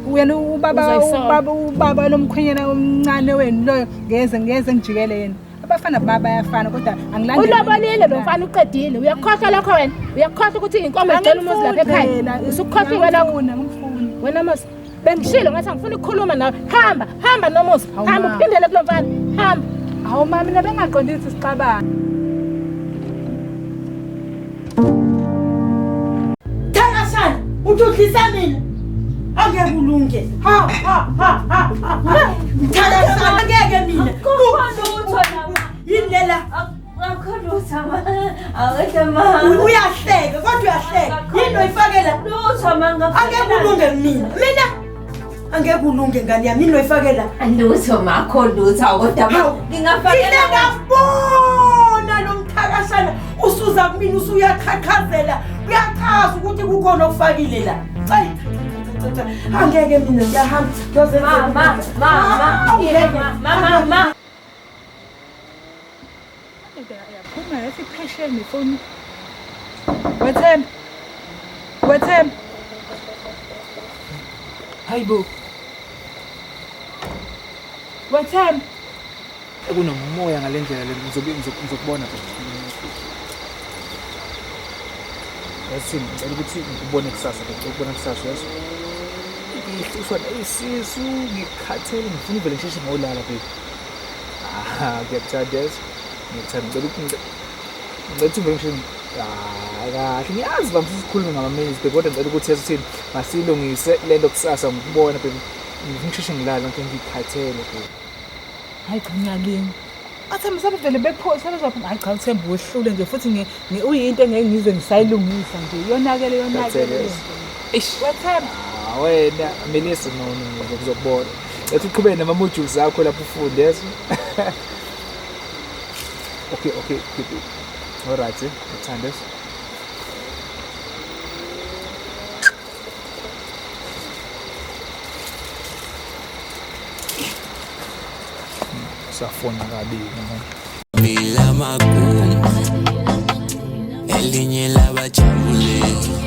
Speaker 2: Wena ubaba lomkhwenyana omncane wenu loyo ngeze ngijikele yena. Abafana bayafana kodwa angilandeli.
Speaker 6: Ulobolile lo mfana uqedile. Uyakukhohlwa lokho wena. Uyakukhohlwa ukuthi inkomo igcwele umuzi lapha ekhaya. Usukukhohliwe lokho.
Speaker 2: Ngimfuni.
Speaker 6: Wena Musa bengishilo ngathi angifuni ukukhuluma nawe. Hamba Nomusa. Hamba uphindele kulo mfana. Hamba.
Speaker 2: Hawu mama mina bengaqondile ukuthi sixabane.
Speaker 4: Thakashana uthudlisa mina. Angeke ulunge. Ha ha ha ha. Thakashana ngeke mina. Yini lela?
Speaker 10: Akho lutho ma. Awethe ma.
Speaker 4: Uyahleka kodwa uyahleka. Yini oyifakela?
Speaker 10: Lutho ma ngafakela.
Speaker 4: Angeke ulunge mina. Mina angeke ulunge ngane yami. Yini oyifakela?
Speaker 10: Lutho ma, akho lutho kodwa ma ngingafakela.
Speaker 4: Ngingabona lo mthakashana usuza kumina usuyaqhaqhazela. Uyachaza ukuthi kukhona okufakile la. Cha. Angeke mina ngiyahamba.
Speaker 10: Mama, mama, mama.
Speaker 2: Yaphuma yathi phesheni ifoni. Wethemba. Wethemba.
Speaker 9: Hayibo.
Speaker 2: Wethemba.
Speaker 9: Kunomoya ngalendlela le ngizokubona phela. Yazi ngicela ukuthi ngikubone kusasa, ngicela ukubona kusasa yazi. Ngihlushwa isisu, ngikhathele, ngifuna uvele ngisheshe ngolala baby. Ah, ngiyakuthanda yazi. Ngiyakuthanda, ngicela ukuthi ngicela ukuthi uvele ngisheshe. Ah, kahle. Ngiyazi bami sikhulume ngama-minutes baby, kodwa ngicela ukuthi yazi uthini, masilungise le nto kusasa ngikubona baby. Ngifuna ukusheshe ngilale ngike ngikhathele baby.
Speaker 2: Hayi cha ngiyalinga. Athi sebevele bepho sebezophuma. Hayi cha uThemba wehlule nje futhi uyinto engeke ngize ngisayilungisa nje. Yonakele yonakele.
Speaker 9: Khathele. Eish.
Speaker 2: Wethemba.
Speaker 9: Ah, wena Melissa no no no ngizokubona. Ethi uqhubeke nama modules akho lapho ufunde yeso. Okay okay okay. All right, eh. Ngithanda yeso. Safona kabili manje.
Speaker 1: Bila magumu elinye labajabule.